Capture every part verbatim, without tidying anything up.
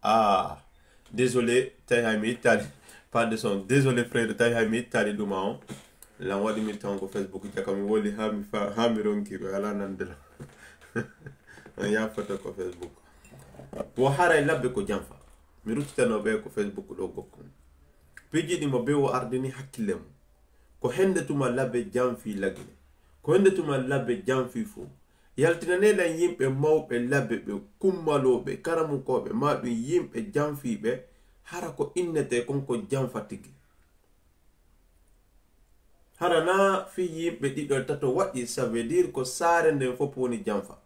Ah, désolé, tawi hay mi ittaali. Pas de son. Désolé, frère, tawi hay mi ittaali ɗuma on. Lan waɗi mi tan ko Facebook jaka mi woli ha mi fa-, ha mi ronki ɓe ala nande lan. On ya foto ko Facebook. Wo haray labbe ko janfa. Mi ruttitano ɓe ko Facebook ɗo gokku. Piiji ɗi mo be wo ardini hakkille mum. Ko hende tuma labbe janfi lagine. Ko hende tuma labbe janfi fu. Yaltinane lan yimɓe mawɓe labbe ɓe kummalooɓe, karamukooɓe, ma ɗum yimɓe janfiiɓe, hara ko innete kon ko janfa tigi. Hara na fii yimɓe ɗiɗo tato waɗi, ça veut dire ko saare nden fof woni janfa.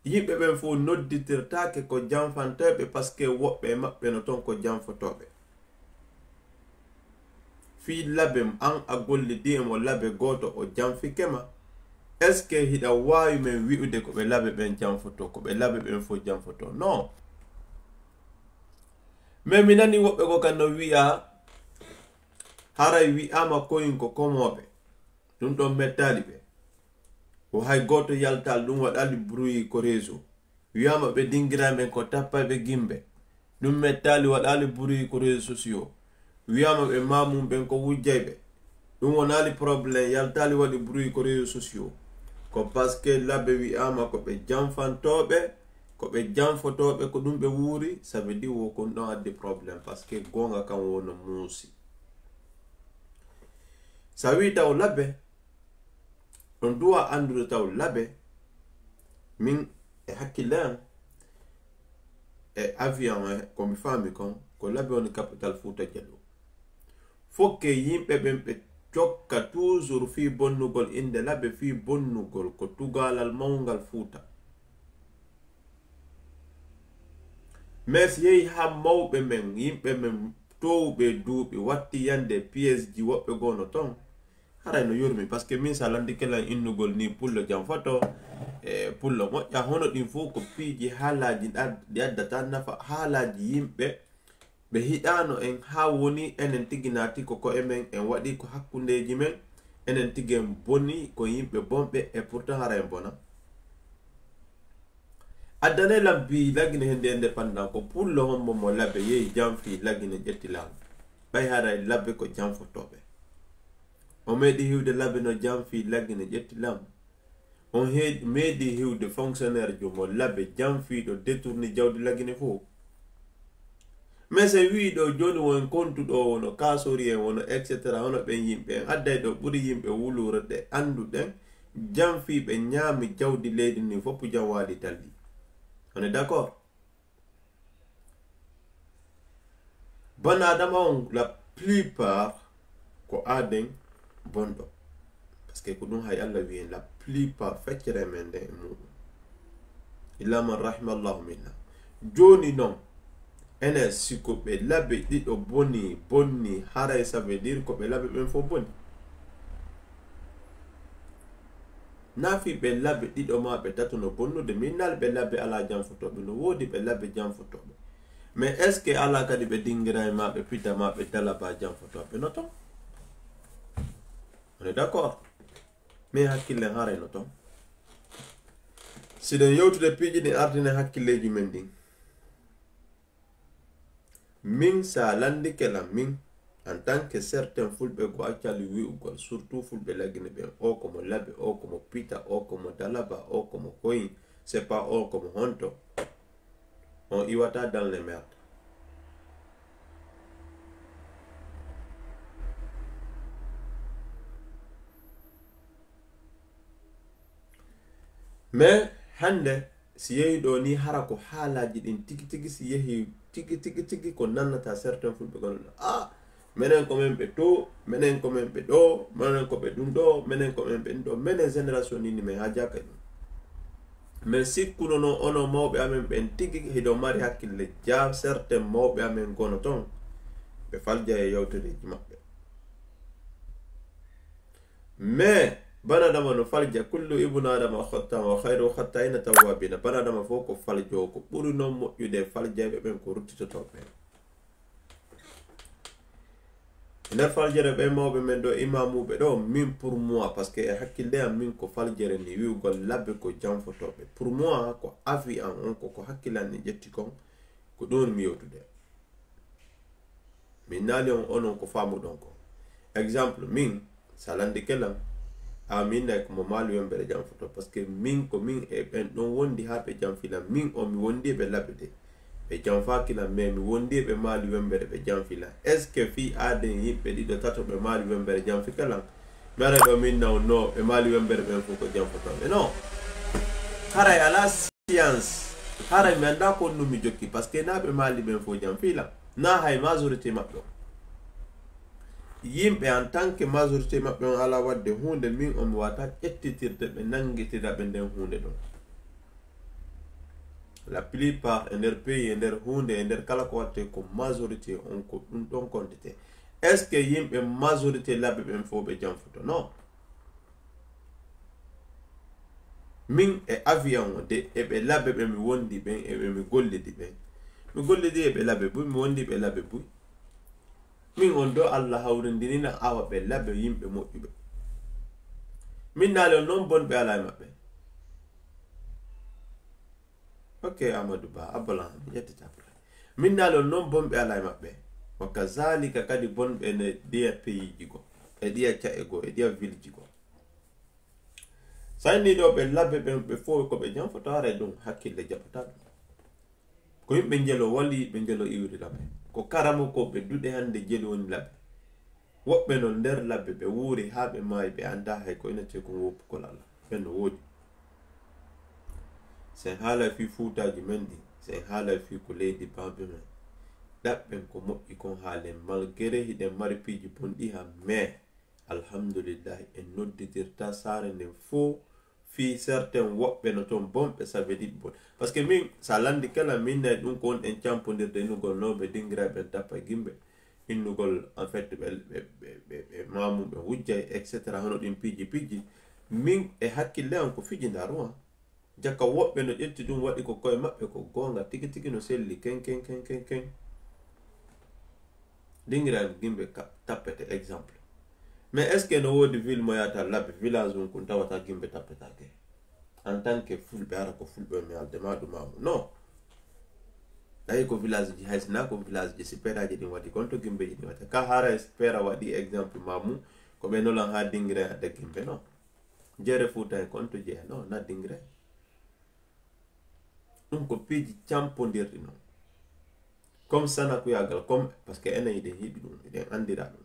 Yimɓe ɓen fof nodditirtaake ko janfantooɓe, parce que woɓɓe e maɓɓe no ton ko janfotooɓe. Fii labe an a gollidi e mo labe gooto o janfike ma. Est-ce que hiɗa waawi men wi'ude ko ɓe labe ɓen janfotoo, ko ɓe labe ɓen fof janfotoo? Non. Mais mi nani woɓɓe goo kan no wi'a, haray wi'aama koyin ko komooɓe. Ɗum ɗon mettaali ɓe. Ko hay gooto yaltaali, ɗum waɗaali bruit ko réseau. Wi'aama ɓe dingiraa men ko tappayɓe gimbe. Ɗum mettaali, waɗaali bruit ko réseaux sociaux. Wi'aama ɓe maamum ɓen ko wujjayɓe. Ɗum wonaali problème, yaltaali waɗi bruit ko réseaux sociaux. Ko parce que labe wi'aama ko ɓe janfantooɓe, ko ɓe janfotooɓe, ko ɗum ɓe wuuri, ça veut dire wo kon ɗon addi problème, parce que goonga kan wono muusi. Sa wi taw labe, on duwa anndude taw labe, min e hakkille an, e avion e ko mi faami kon, ko labe woni capital Fuuta Jaloo. Fokke yimɓe ɓen ɓe jokka toujours fii bonnugol innde labe, fii bonnugol ko tugaalal mawngal Fuuta. Mais si yehi haa mawɓe men, yimɓe men toowuɓe duuɓi, watti yande P S G woɓɓe goo no ton, haray no yurmi, parce que min sa landike lan innugol ni pullo janfoto, e pullo moƴƴa, hono ɗin fof ko piiji haalaaji ɗa-, ɗi addata nafa, haalaaji yimɓe ɓe hiɗaano en haa woni enen tigi naati ko ko'e men, en waɗi ko hakkundeeji men, enen tigi en boni ko yimɓe bonɓe, et pourtant hara en bona. Addane lan bi lagine hende indépendant ko pullo hombo mo labbe yehi janfi lagine ƴetti laamu. Ɓay hara e labbe ko janfotooɓe. O meeɗi hiwde labbe no janfi lagine ƴetti laamu. On he-, meeɗi hiwde fonctionnaire jo mo labbe janfiiɗo détourni jawdi lagine fof. Mais se wi'i ɗo jooni won kontu ɗo wono kaasori en wono et cetera, hono ɓen yimɓe en adday ɗo ɓuri yimɓe wuluure ɗe annduɗen, janfiiɓe ñaami jawdi leydi ni fof jam waali talli. On est d'accord? Bana adama on, la plupart ko aaden bonɗo. Parce que ko ɗum hay Allah wiyen la plupart feccere men nden e muɗum. Illa man rahimallahu minna. Jooni non, enen si ko ɓe labe ɗiɗo boni, bonni, haray ça veut dire ko ɓe labe ɓen fof boni. Naa fii ɓe labe ɗiɗo maa ɓe tato no bonnude, min naali ɓe labe alaa janfotooɓe, no woodi ɓe labe janfotooɓe. Mais est-ce que alaa kadi ɓe dingira e maa ɓe pita maa ɓe dala baa janfotooɓe no ton? On est d'accord? Mais hakkille haray no ton. Siɗen yewtude piiji ɗin ardine hakkilleeji men ɗin. Min, sa landike lan, min, en tant que certain fulɓe go accali wi'ugol, surtout fulɓe lagine ɓen, o ko mo labe, o ko mo pita, o ko mo dalaba, o ko mo koyin, c'est pas o ko mo honto. On iwata dans les merdes. Mais hande, si yehi ɗo ni, hara ko haalaaji ɗin tigi tigi, si yehi tigi tigi tigi, ko nannata certain fulɓe gonɗo, ah, menen ko men ɓe to, menen ko men ɓe ɗo, menen ko ɓe ɗum ɗo, menen ko men ɓe ɗum ɗo, menen génération ni, ni men haajaaka ɗum. Men sikkuno non onon mawɓe amen ɓen tigi hiɗo mari hakkille, ja certain mawɓe amen gono ton, ɓe falja e yawtereeji maɓɓe. Mais bana adama no falja, kullu ibnu adama khattan wa khayru khattaina tawwabina. Bana adama fof ko faljo, ko ɓuri non moƴƴude e faljayɓe ɓen ko ruttitotooɓe. Nder faljere ɓe mawɓe men ɗo, imamuɓe ɗo, min pour moi, parce que e hakkille am min ko faljere ni wi'ugol labbe ko janfotooɓe. Pour moi, ko avis an on, ko ko hakkille an ni ƴetti kon, ko ɗum mi yewtude. Min naali on onon ko faamuɗon ko. Exemple, min, sa landike lan, a min nay ko mo maali wembere janfoto, parce que min ko min e ɓen ɗon wondi haa ɓe janfi lan. Min on mi wondi e ɓe labbe de. Ɓe janfaaki lan, mais mi wondi e ɓe maali wembere ɓe janfi lan. Est-ce que fii aaden yimɓe ɗiɗo tato ɓe maali wembere janfike lan? Mi ara ɗo min naw no ɓe maali wembere ɓen fof ko janfotooɓe. Non. Haray alaa science. Haray mi anndaa ko honɗum mi jokki, parce que naa ɓe maali ɓen fof janfi lan. Naa hay majorité maɓɓe on. Yimɓe en tant que majorité maɓɓe on alaa waɗde huunde, min on mi waata ƴettitirde ɓe nanngitira ɓe nden huunde ɗon. La plupart e nder pays, e nder huunde, e nder kala ko waɗte ko majorité on ko ɗum ɗon comptete. Est-ce que yimɓe majorité labbe ɓen fof ɓe janfoto? Non. Min e avis an o de, e ɓe labbe ɓe mi wondi ɓen, e ɓe mi gollidi ɓen. Mi gollidi e ɓe labbe buy, mi wondi ɓe labbe buy. Min on do Allah hawrindinina awa ɓe labbe yimɓe moƴƴuɓe. Min naali on non bonɓe alaa e maɓɓe. Ok, Amadou Ba, Abolan, mi ƴettita pour min naali on non bonɓe alaa e maɓɓe. Wa kazalika kadi bonɓe ne ɗiya pays ji go, e ɗiya ca'e go, e ɗiya ville ji go. Sa inni ɗo ɓe labbe ɓen ɓe fof ko ɓe janfoto, haray ɗum hakkille jaɓata ɗum. Ko yimɓe njelo wali, ɓe njelo iwri labbe. Ko karamokooɓe duɗe hannde jeli woni labbe. Woɓɓe no nder labbe ɓe wuuri haa ɓe maayi, ɓe anndaa hay ko inetee ko woppugol Allah. Ɓen no woodi. So en haalay fii fuutaaji men ɗin, so en haalay fii ko leydi baaba men, ɗaɓɓen ko moƴƴi kon haalen, malgré hiɗen mari piiji bonɗi han, mais alhamdulillahi en nodditirta saare nden fof. Fii certains woɓɓe no ton bonɓe, ça veut dire bon. Parce que min, sa landi kala, min nay ɗum ko won en campondirde innugol no ɓe dingira ɓen tappa e gimbe. Innugol, en fait, ɓe, ɓe, ɓe, ɓe, ɓe mamu ɓe wujjay, et cetera. Hono ɗin piiji piiji. Min e hakkille an ko fiji ndaru an. Jaka woɓɓe no ƴetti ɗum waɗi ko koye maɓɓe ko goonga tigi tigi no selli ken, ken, ken, ken, ken. Dingira gimbe ka-, tappete exemple. Mais est-ce que no woodi ville mo yahata labbe village mum kun tawata gimbe tappetake? En tant que fulɓe, ara ko fulɓe mi alde ma ɗum amu. Non. Tawi ko village ji, hay sina ko village ji, si peeraji ɗin waɗi kon to gimbeji ɗin waɗi. Ka hara e peera waɗi exemple mamu, ko ɓe nolan ha dingira adda gimbe, non. Jere Fuuta en kon to jeeya, non, na dingira. Ɗum ko piiji campondirɗi non. Comme sanakuyagal, comme, parce que enen hiɗen hiɗi ɗum, hiɗen andira ɗum.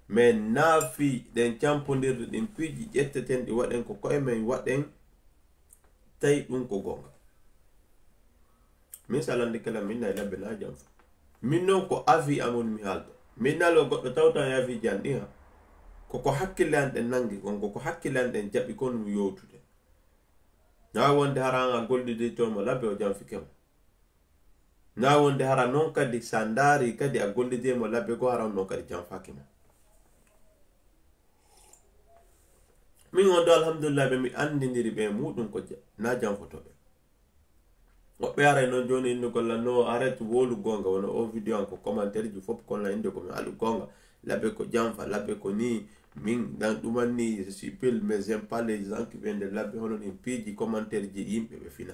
Mais naa fii ɗen campondirɗi ɗin piiji ƴetteten ɗi waɗen ko koye men waɗen, tawi ɗum ko goonga. Min sa landi kala, min nay labbe na jam fo. Min non ko avis am woni mi haalda. Min nalo goɗɗo tawta e avis ji an ɗin ha. Ko ko hakkille an ɗen nangi kon, ko ko hakkille an ɗen jaɓi kon mi yowtude. Na wonde hara an a gollidito mo labbe o janfike mo. Na wonde hara non kadi sa ndaari kadi a gollidi mo labbe goo hara on non kadi janfaki mo. Min on do alhamdulillah ɓe mi andindiri ɓe muɗum ko ja-, na janfotoɓe. Woɓɓe haray non joni innugol lan no arrête wolu gonga wona o vidéo an ko commentaire ji fop kono inde ko mi alu gonga. Labbe ko janfa, labbe ko ni, min dan ɗuman ni, je suis pile, mais j'aime pas les gens qui viennent de labbe hono ɗin piiji commentaire ji yimɓe ɓe fina.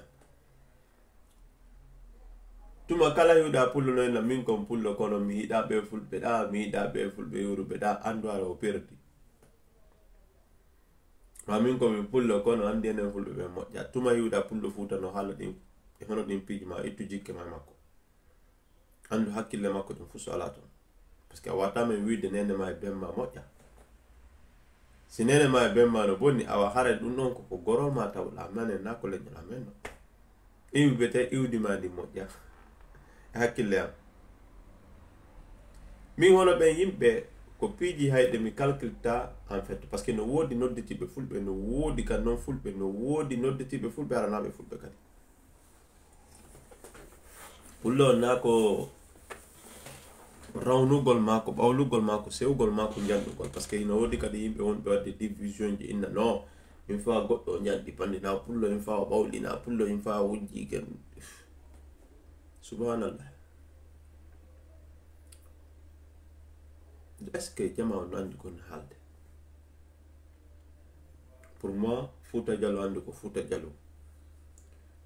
Tuma kala hiwɗa pullo no inna min kon pullo kono mi yiɗa ɓe fulɓe ɗa, mi yiɗa ɓe fulɓe yuruɓe ɗa, andu hara o perdi. Ma min ko min pullo kono andi enen fulɓe ɓe moƴƴa. Tuma hiwɗa pullo fuuta no haala ɗin, e hono ɗin piiji ma ittu jikke ma e makko. Andu hakkille makko ɗum fuu so alaa toon. Parce que a waata men wiide nene ma e ben ma moƴƴa. Si nene ma e ben ma no bonni, awa haray ɗum ɗon ko, ko gorol ma tawɗa, mane na ko leñol amen no. Iwbe tawi iwdi ma ndi moƴƴa. E hakkille am. Min hono ɓen yimɓe ko piiji hayɗe mi calculta en fait. Parce que no woodi nodditiiɓe fulɓe, no woodi kan noon fulɓe, no woodi nodditiiɓe fulɓe aranaɓe fulɓe kadi. Pullo on naa ko rawnugol maa ko ɓawlugol maa ko sewgol maa ko njanɗugol, parce que ina woodi kadi yimɓe wonɓe waɗde division ji inna no min fawa goɗɗo o njanɗi bandi na pullo min fawa ɓawli na pullo min fawa wujji gen. Subhanallah. Est-ce que jama on anndi ko no haalde? Pour moi, Fuuta Jallo anndi ko Fuuta Jallo.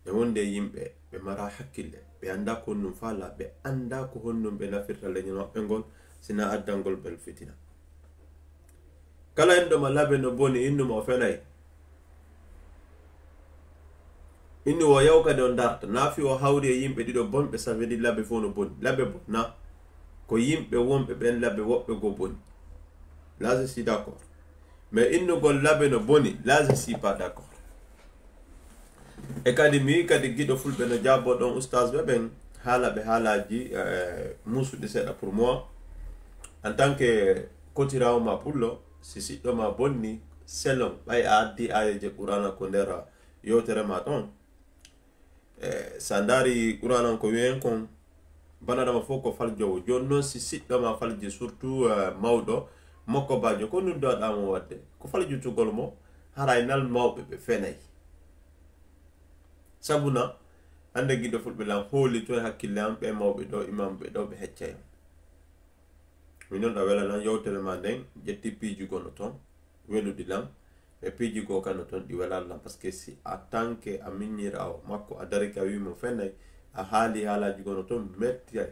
Ne wonde yimɓe ɓe mara hakkille, ɓe annda ko honɗum faala, ɓe annda ko honɗum ɓe nafirta leñol maɓɓe ngol, sina addangol bel fitina. Kala inɗo ma labe no boni, innu ma o fenay. Innu o yaw kadi o darta. Na fi o hawri e yimɓe ɗiɗo bonɓe, ça veut dire labe fof no boni. Labe bona. Ko yimɓe wonɓe ɓen labe woɓɓe goo boni. Là, je suis d'accord. Mais innugol labe no boni, là, je suis pas d'accord. E kadi mi kadi giɗo fulɓe no jabbo ɗon ustaas ɓe ɓen, haala ɓe haalaji, eh, musuɗi seeɗa pour moi. En tant que kotirawo ma pullo, si siɗɗo ma bonni, selon, ɓay a addi aayeje Qur'ana ko nder yewtere ma ton. Eh, sa ndaari Qur'ana ko wi'en kon, banadama fof ko faljowo. Jooni noon si siɗɗo ma falji, surtout, eh, mawɗo, mokko baajo, ko ɗum doɗɗa mo wadde? Ko faljutugol mo, haray nal mawɓe ɓe fenay. Sabuna, annde giɗo fulɓe lan hooli to e hakkille am, ɓe mawɓe ɗo, imamɓe ɗo, ɓe heccay am. Min noon ɗa wela lan yewtere ma nden, ƴetti piiji gono toon, weluɗi lan, e piiji goo kano toon ɗi welaa lan, parce que si a tanke a miññiraawo makko, a dari ka wii mo fenay, a haali haalaaji gono toon mettay.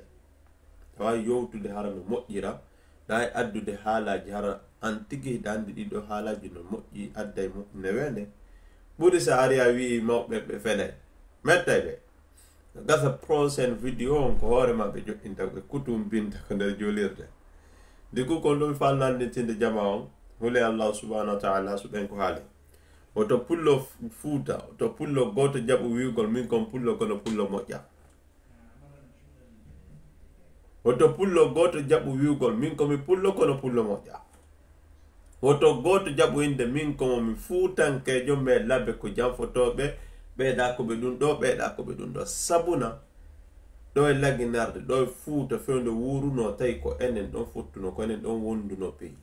Tawa yewtude hara no moƴƴira, ɗa e addude haalaaji hara an tigi hiɗa anndi ɗiɗo haalaaji no moƴƴi, adday mo neweende. Ɓuri sa ari a wii mawɓe ɓe fenay, mettay ɓe. Gasa prochaine vidéo on ko hoore maɓɓe joɗɗinta ɓe kutum binta ko nder julirde. Ndi ku kon ɗum fal nanndintinde jama on, hule Allah subhanahu wa ta'ala suɓen ko haali. Woto pullo Fuuta, woto pullo gooto jaɓu wi'ugol min kon pullo kono pullo moƴƴa. Woto pullo gooto jaɓu wi'ugol min ko mi pullo kono pullo moƴƴa. Woto gooto jaɓu innde min ko mo mi fuutankeejo, mais labe ko janfotooɓe, ɓeeɗa ko ɓe ɗum ɗo, ɓeeɗa ko ɓe ɗum ɗo. Sabuna, ɗo e laginarde, ɗo e Fuuta fewndo wuurunoo, tawi ko enen ɗon fottunoo, ko enen ɗon wondunoo peyi.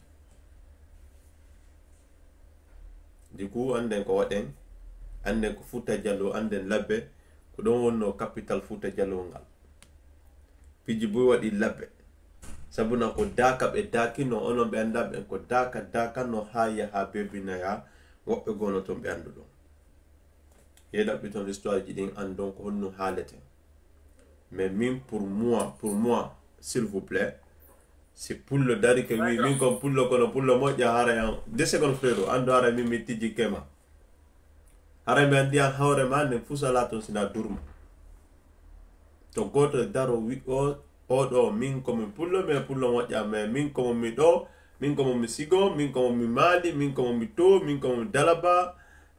Ndi ku annden ko waɗen, annden ko Fuuta Jallo, annden labe, ko ɗon wonnoo capital Fuuta Jallo ngal. Piiji buy waɗi labbe. Sabuna ko daaka ɓe daakino, onon ɓe anndaa ɓen ko daaka, daakano haa yaha beebinoya, woɓɓe gono toon ɓe anndu ɗum. Ye ɗaɓɓi toon histoire ji ɗin anndon ko honno haalete. Mais min pour moi, pour moi, s'il vous plaît, si pullo dari ke wi min kon pullo kono pullo moƴƴa hara yan deux secondes frère, anndu hara min mi tijji kema. Haray mi anndi an hawre ma nden fuu salaa toon sina durma. To gooto daro wi o, o ɗo, min ko mi pullo, mais pullo moƴƴa, mais min ko mo mi ɗo, min ko mo mi sigo, min ko mo mi maali, min ko mo mi to, min ko mo mi dalaba,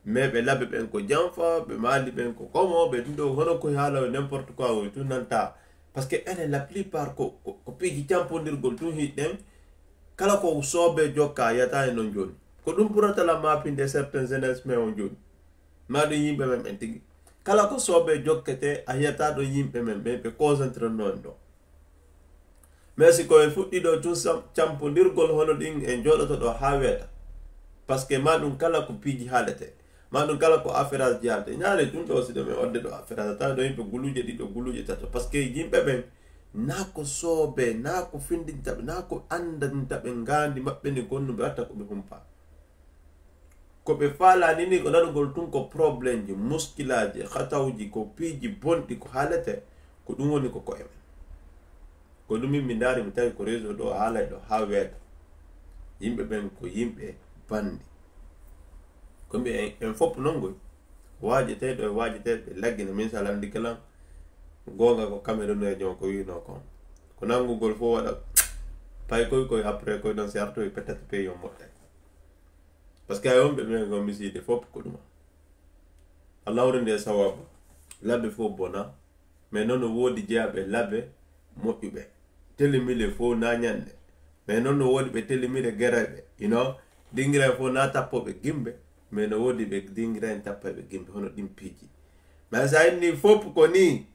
mais ɓe labbe ɓen ko janfa, ɓe maali ɓen ko komo, ɓe ɗum ɗo hono ko haala o n'importe quoi o tun nanta. Parce que enen la plupart ko, ko, ko piiji campondirgol tun hiɗen, kala ko soobe jokka yata e non jooni. Ko ɗum ɓurata la maapinde certains jeunes mais on jooni. Ma ɗum yimɓe men ɓen tigi. Kala ko soobe jokkete, a yiyata ɗo yimɓe men ɓen ɓe concentré non ɗo. Mais si ko e fuɗɗi ɗo tun sam-, campondirgol hono ɗin en jooɗoto ɗo haa weeta. Parce que ma ɗum kala ko piiji haalete. Ma ɗum kala ko affaire ji haalete. Ñaare ɗum ɗo si ɗo men odde ɗo affaire tawa ɗo yimɓe guluuje ɗiɗo, guluuje tato. Parce que yimɓe ɓen na ko soobe, na ko findinta ɓe, na ko andanta ɓe ngaandi maɓɓe ndi gonnu ɓe watta ko ɓe humpa. Ko ɓe faalani ni ko nanugol tun ko problème ji, muskilaaji, hatawji, ko piiji bonɗi ko haalete, ko ɗum woni ko koye men. Ko ɗum min mi ndaari mi tawi ko réseau ɗo haalay ɗo haa weeta. Yimɓe ɓen ko yimɓe banndi. Ko mbi en, en fof non ngoy. Waajeteeɗo e waajeteeɓe laggina min sa landi kalan. Goonga ko Cameroun e jon ko wiino kon. Ko nanngugol fof waɗa pay koy koy après koy ɗon si artoy peut-être pays on moƴƴay. Parce que a wonɓe ɓen gon misiide fof ko ɗuma. Allah hawri nde sawabu. Labbe fof bona. Mais noon no woodi jeyaaɓe labbe moƴƴuɓe. Telemile fof na ñande. Mais noon no woodi ɓe telemire gereɓe. Ino dingira fof na tappoɓe gimbe. Mais no woodi ɓe dingira en tappayɓe gimbe hono ɗin piiji. Mais sa inni fof ko ni.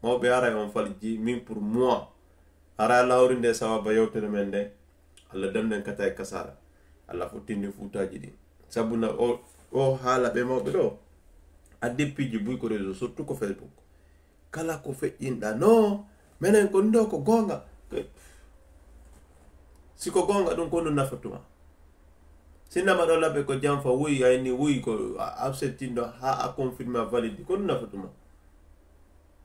Mawɓe ara on falji min pour moi. Ara Allah hawri nde sawaba yewtere men nde. Allah damden kata e kasara. Allah fottindi fuutaji ɗin. Sabu na o, o haala ɓe mawɓe ɗo. Addi piiji buy ko réseau, surtout ko Facebook. Kala ko feƴƴinɗa no. Menen ko ndo ko gonga. Ke-, Si ko goonga ɗum, ko ɗum nafata ma. Si nama ɗo labbe ko jam fa wuy, ay ni wuy ko a absentinɗo ha a confirme a valide, ko ɗum nafata ma.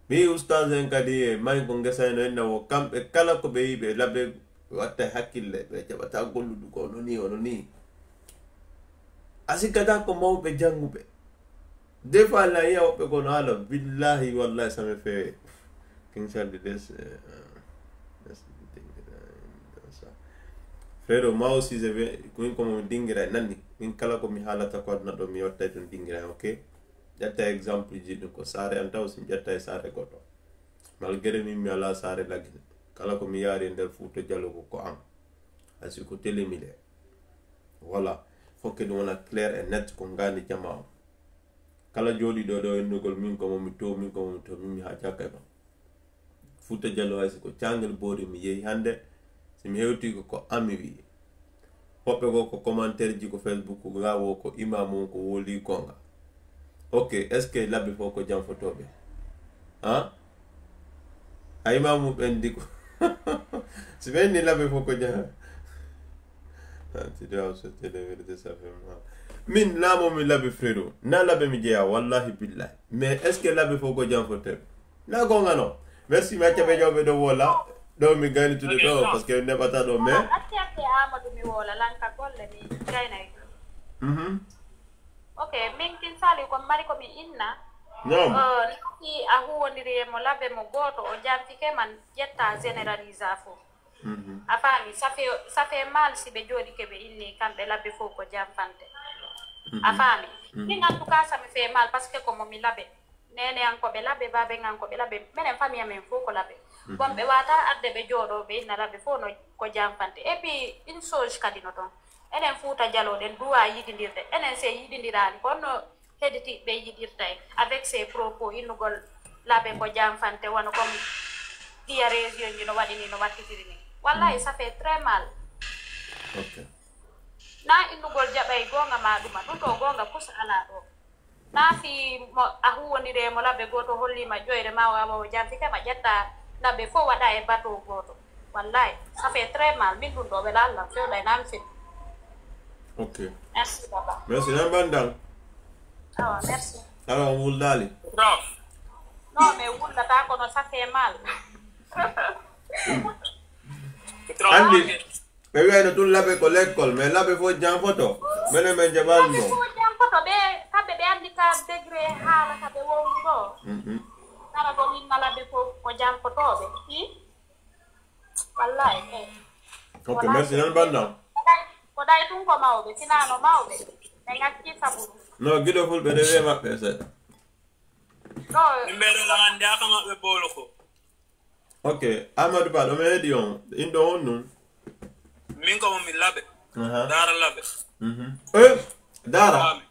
Mi yi ustaz en kadi e may ko ngesa en o enna wo kamɓe kala ko ɓe yi ɓe labbe ɓe watta e hakkille, ɓe jaɓata golludu ko ono ni, ono ni. A sikkata ko mawɓe jannguɓe. Des fois la yiya woɓɓe kono haala billahi wallahi ça me fait king salde des frero ma aussi je vais ko min komo mi dingira e nanni min kala ko mi haalata ko aduna ɗo mi watta e ɗum dingira ok. Ƴetta exemple ji ɗum ko saare an taw si mi ƴetta e saare goɗɗo malgré min mi ala saare laggine kala ko mi yaari e nder fuuto jalogo ko am asi ko télé mi le voilà. Fokke ɗum wona clair et net ko ngandi jama o kala jooɗiɗo ɗo innugol min ko momi to min ko momi to min mi hajaka e ma fuuta jalo hay si ko cangel boori mi yehi hannde si mi hewti ko ko ami wi hoɓɓe goo ko commentaire ji ko facebook ga wo ko imamu on ko woli gonga ok est ce que labbe fof ko jam fotoɓe ha a imamu ɓen ndi ko si ɓen ni labbe fof ko jam Tidi am so télé vérité ça fait mal min namo mi labbe frero na labbe mi jeeya wallahi billahi mais est ce que labbe fof ko jam fotoɓe na gonga no merci mi acca ɓe jawɓe ɗo wola ɗo mi gaynitude ɗo parce que neɓata ɗo mais Acce acce Amadou mi woola lanka golle mi gaynay. mhm Ok, min kin sali ko mari ko mi inna. non Euh, si a huwondiri e mo labbe mo gooto o jantike man ƴetta généralisa fof. mhm A faami, ça fait, ça fait mal si ɓe jooɗike ɓe inni kamɓe labbe fof ko jamfante. A faami. Min en tout cas ça me fait mal parce que ko mo mi labe. Nene an ko ɓe labe, babe an ko ɓe labe. Menen famille amen fof ko labe. Bon ɓe wata adde ɓe jooɗo ɓe inna labe fof no ko jamfante. Et puis une chose kadi no toon. Enen Fuuta Jaloo ɗen duwa yiɗindirde. Enen se yiɗindirani kono heditiɓe yiɗirtay avec ces propos innugol labe ko jamfante wano comme ɗiya région ji no waɗi ni no wattitiri ni. Wallahi ça fait très mal. ok Na innugol jaɓay goonga ma ɗuma ɗum ɗo goonga kus ala ɗo. Na fi mo a huwondire mo labbe gooto hollima ƴoyre ma wawa o jantike ma ƴetta labbe fof waɗa e bateau gooto. Wallahi ça fait très mal min ɗum ɗo wela Allah fewɗay nan fin. ok Merci baba. merci nan bandal Awa merci. Ala on wuldali Non mais wullata kono ça fait mal. andi ɓe wiyayno tun labe ko lekkol mais labe fof janfoto menen men jaɓalno Ko jankoto ɓe kamɓe ɓe andi ka degré haala ka ɓe wowli ɗo. Kala ko min malaɓe fof ko jankotoɓe. Hi. Wallahi. Ok, merci nan bandam. Ko ɗay tun ko mawɓe sinano mawɓe ɓe ngakki sabu. No giɗo fulɓe de wiye maɓɓe seeɗa. Ɗo Min mbeɗo la hannde aka maɓɓe bowlo ko. Ok, Amadou Ba ɗo mi heɗi on inɗo on ɗum. Min ko mo min laɓe. Daara laɓe. Mhm. Eh, Daara. Faami.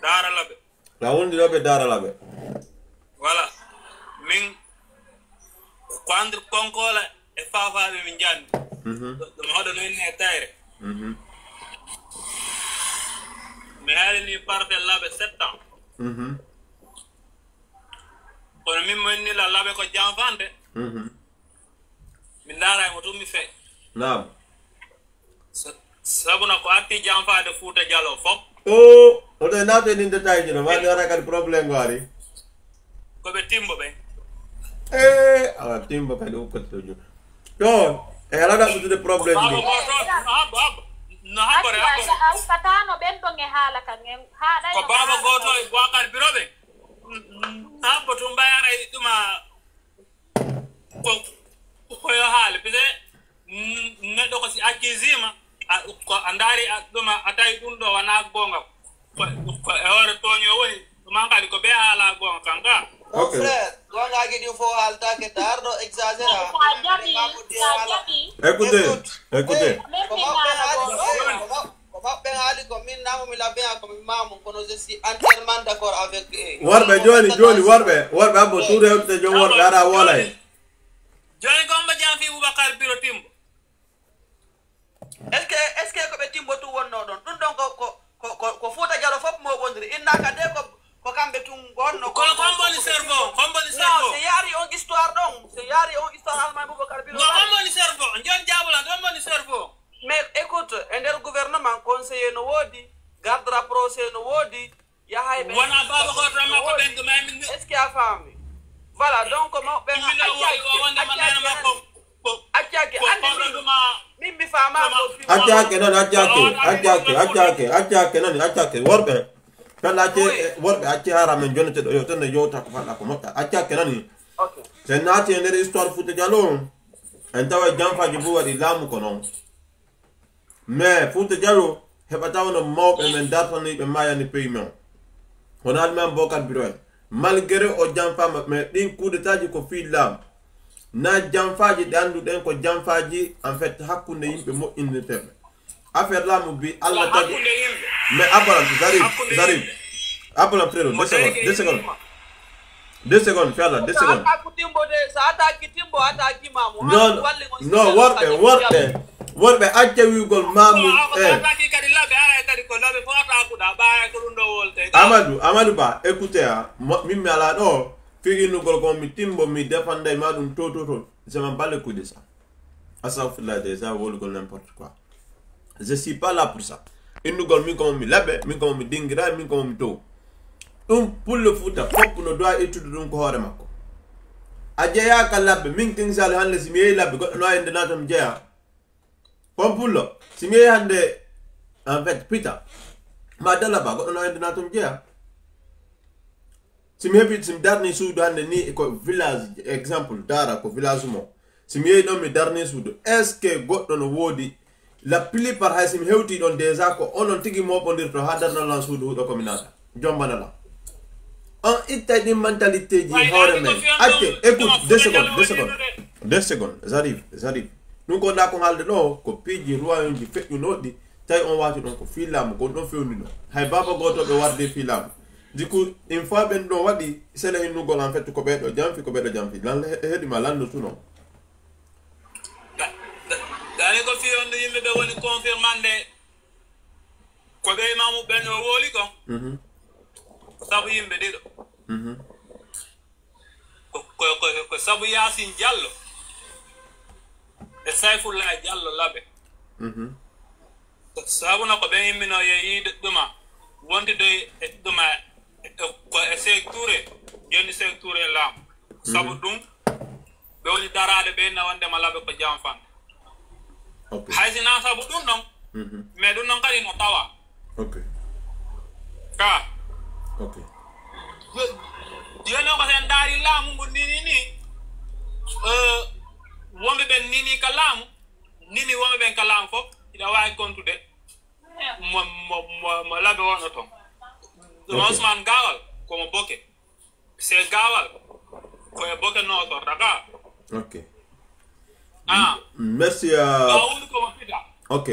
Daara laɓe. La wondiroɓe Daara laɓe. Voilà. Min ko andir konkola e fafaɓe min janni. Mhm. Ɗum hoɗo no inni e tayre. Mhm. Mi haalini parte laɓe sept ans. Mhm. Kono min mo inni la laɓe ko janfande. Mhm. Mi ndaara e mo tun mi fee. Naam. Sa- sabuna ko atti janfaade Fuuta Jaloo fof. O oto e nato e ɗin détail ji no mbaɗi wara kadi problème ngo ari. Ko ɓe timbo ɓen. E awa timbo kadi ukkati to jum. Ɗo e ala ɗaɓɓutude problème Baaba ji. Gooto no habbo habbo. No habbore habbo. A ukkatano ɓen ɗon e haala kan en haɗay. Ko baaba gooto e Boakar Biro ɓen. Habbo tun mbayara e ɗuma ko koyo haali pise neɗɗo ko si accusima ko a ndaari ɗuma a tawi ɗum ɗo wona goonga ko e hoore tooño woni ɗum an kadi ko ɓe haala goonga kan ga. Mon frère, goongaaji ɗin fof haaltaake taar ɗo exagéra. Sa jaɓi sa jaɓi. Écoutez, écoutez. Même Ko mi maɓɓe haala haali goonga. ko ko maɓɓe haali ko min namo mi labbe ko min mamu kono je suis entièrement d'accord avec eux. Worɓe joni joni worɓe worɓe abbo tout rewtude jom worɓe ara wolay. Joni gomba jan fi Boubacar Biro Timbo. Est-ce que est-ce que ko ɓe timbo tu wonno ɗon ɗum ɗon ko ko ko ko Fuuta Jalo fof mo wondiri innaka de ko ko kamɓe tun gonno. Kono komboni cerveau komboni Non, cerveau. Se yaari on histoire ɗon se yaari on histoire Alma Boubacar Biro. Ngo komboni cerveau jon jabula komboni cerveau. no woodi, garde rapproché no woodi, yahay ɓe wona baba goto tan makko ɓen ɗum ay min. Est-ce que a faami? Voilà, donc mawɓe ɓen immino woni o wonde ma nana makko. Accake andi min mi faama ko fi. Accake non, accake, accake, accake, accake non, accake worɓe. Kala acce worɓe acce hara men jonete ɗo yo tan yewta ko faɗa ko moƴƴa. Accake non. OK. Sen naati e nder histoire Fouta Diallo on, en tawa janfaji bu waɗi laamu ko non. Mais Fouta Diallo heɓata wono mawɓe men dartani ɓe mayani pays men. Hono Almami Bocar Biro en. Malgré o janfama, mais ɗin kudetaji ko fii laamu. Na janfaji ɗe annduɗen ko janfaji en fait hakkunde yimɓe moƴƴinirteɓe. Affaire laamu bi Allah tagi. Mais abalam, Zarif, Zarif. Abalam frérot, deux secondes, deux secondes. Deux secondes, fi Allah, deux secondes. Attaque Timbo de, sa attaque Timbo, attaque Mamu. Non, non, worɓe, worɓe, worɓe acca wi'ugol Mamu. Eh. Attaque kadi laɓe, ara kadi ko laɓe fo attaque da, ba ko ɗum ɗo wolte. Amadou, Amadou Ba, écoutez, ah, mo- min mi ala ɗo, fi innugol ko mi Timbo, mi défenday ma ɗum to, to, to. Je m'en bats les couilles de ça. Astaghfirullah déjà, wolugol n'importe quoi. Je suis pas là pour ça. Innugol min ko mi laɓe, min ko mi dingira, min ko mi tow. Ɗum pullo Fuuta fof no doit ittude ɗum ko hoore makko. A jeyaaka labbe, min King Saliou hannde si mi yehi labbe, goɗɗo no wawi nde naata mi jeya. On pullo, si mi yehi hannde, en fait, Pita, ma Dalaba, goɗɗo no wawi nde naata mi jeya. Si mi heɓi, si mi darni suudu hannde ni ko village, exemple, Dara ko village mo. Si mi yehi ɗon mi darni suudu, est-ce que goɗɗo no woodi? La plupart hay si mi hewti ɗon déjà ko onon tigi moɓondirto ha darnalan suudu huɗo ko mi naata. Jombanalan. On ittay ɗin mentalité ji hoore men. Acce, écoute, deux secondes, deux secondes. Deux secondes, j'arrive, j'arrive. Ɗum ko nda ko haalde ɗo, ko piiji ruwayonji feƴƴunoɗi, tawi on wati ɗon ko fii laamu, ko ɗon fewndino. Hay baaba gooto ɓe warde fii laamu. Du coup, une fois ɓen ɗo waɗi sele innugol en fait ko ɓeɗo janfi, ko ɓeɗo janfi. Lan he- heɗi ma lanno suno. Ga- ga- Gani ko fii on yimɓe ɓe woni confirmande ko ɓe imamu ɓen o woli ko. Mhm. Sabu yimɓe ɗiɗo. Mhm. Ko, ko, ko, ko sabu Yaasin Jallo e Sayfullahi Jallo Labe. Mhm. Sabuna ko ɓen immino yo yiide ɗuma, wontidoy e ɗuma e, ko e Seek Tuure, jonni Seek Tuure e laamu. Sabu ɗum, ɓe woni daraade ɓe na wonde ma laɓe ko janfan. Ok. Hay si na sabu ɗum ɗon, mais ɗum ɗon kadi no tawa. Ok. Ka. Ok. Joni o ko sen ndaari laamu ngu nini ni, eh, wonɓe ɓen nini ka laamu, nini wonɓe ɓen ka laamu fof, ina waawi kontude. Mo, mo, mo, mo laɓe wonno toon. Ɗum Ousmane Gawal, ko mo Boke. Se Gawal, ko e Boke nootorta ka. Ok. Ah. Merci. Euh... Ba wuri ko mo fida. Ok.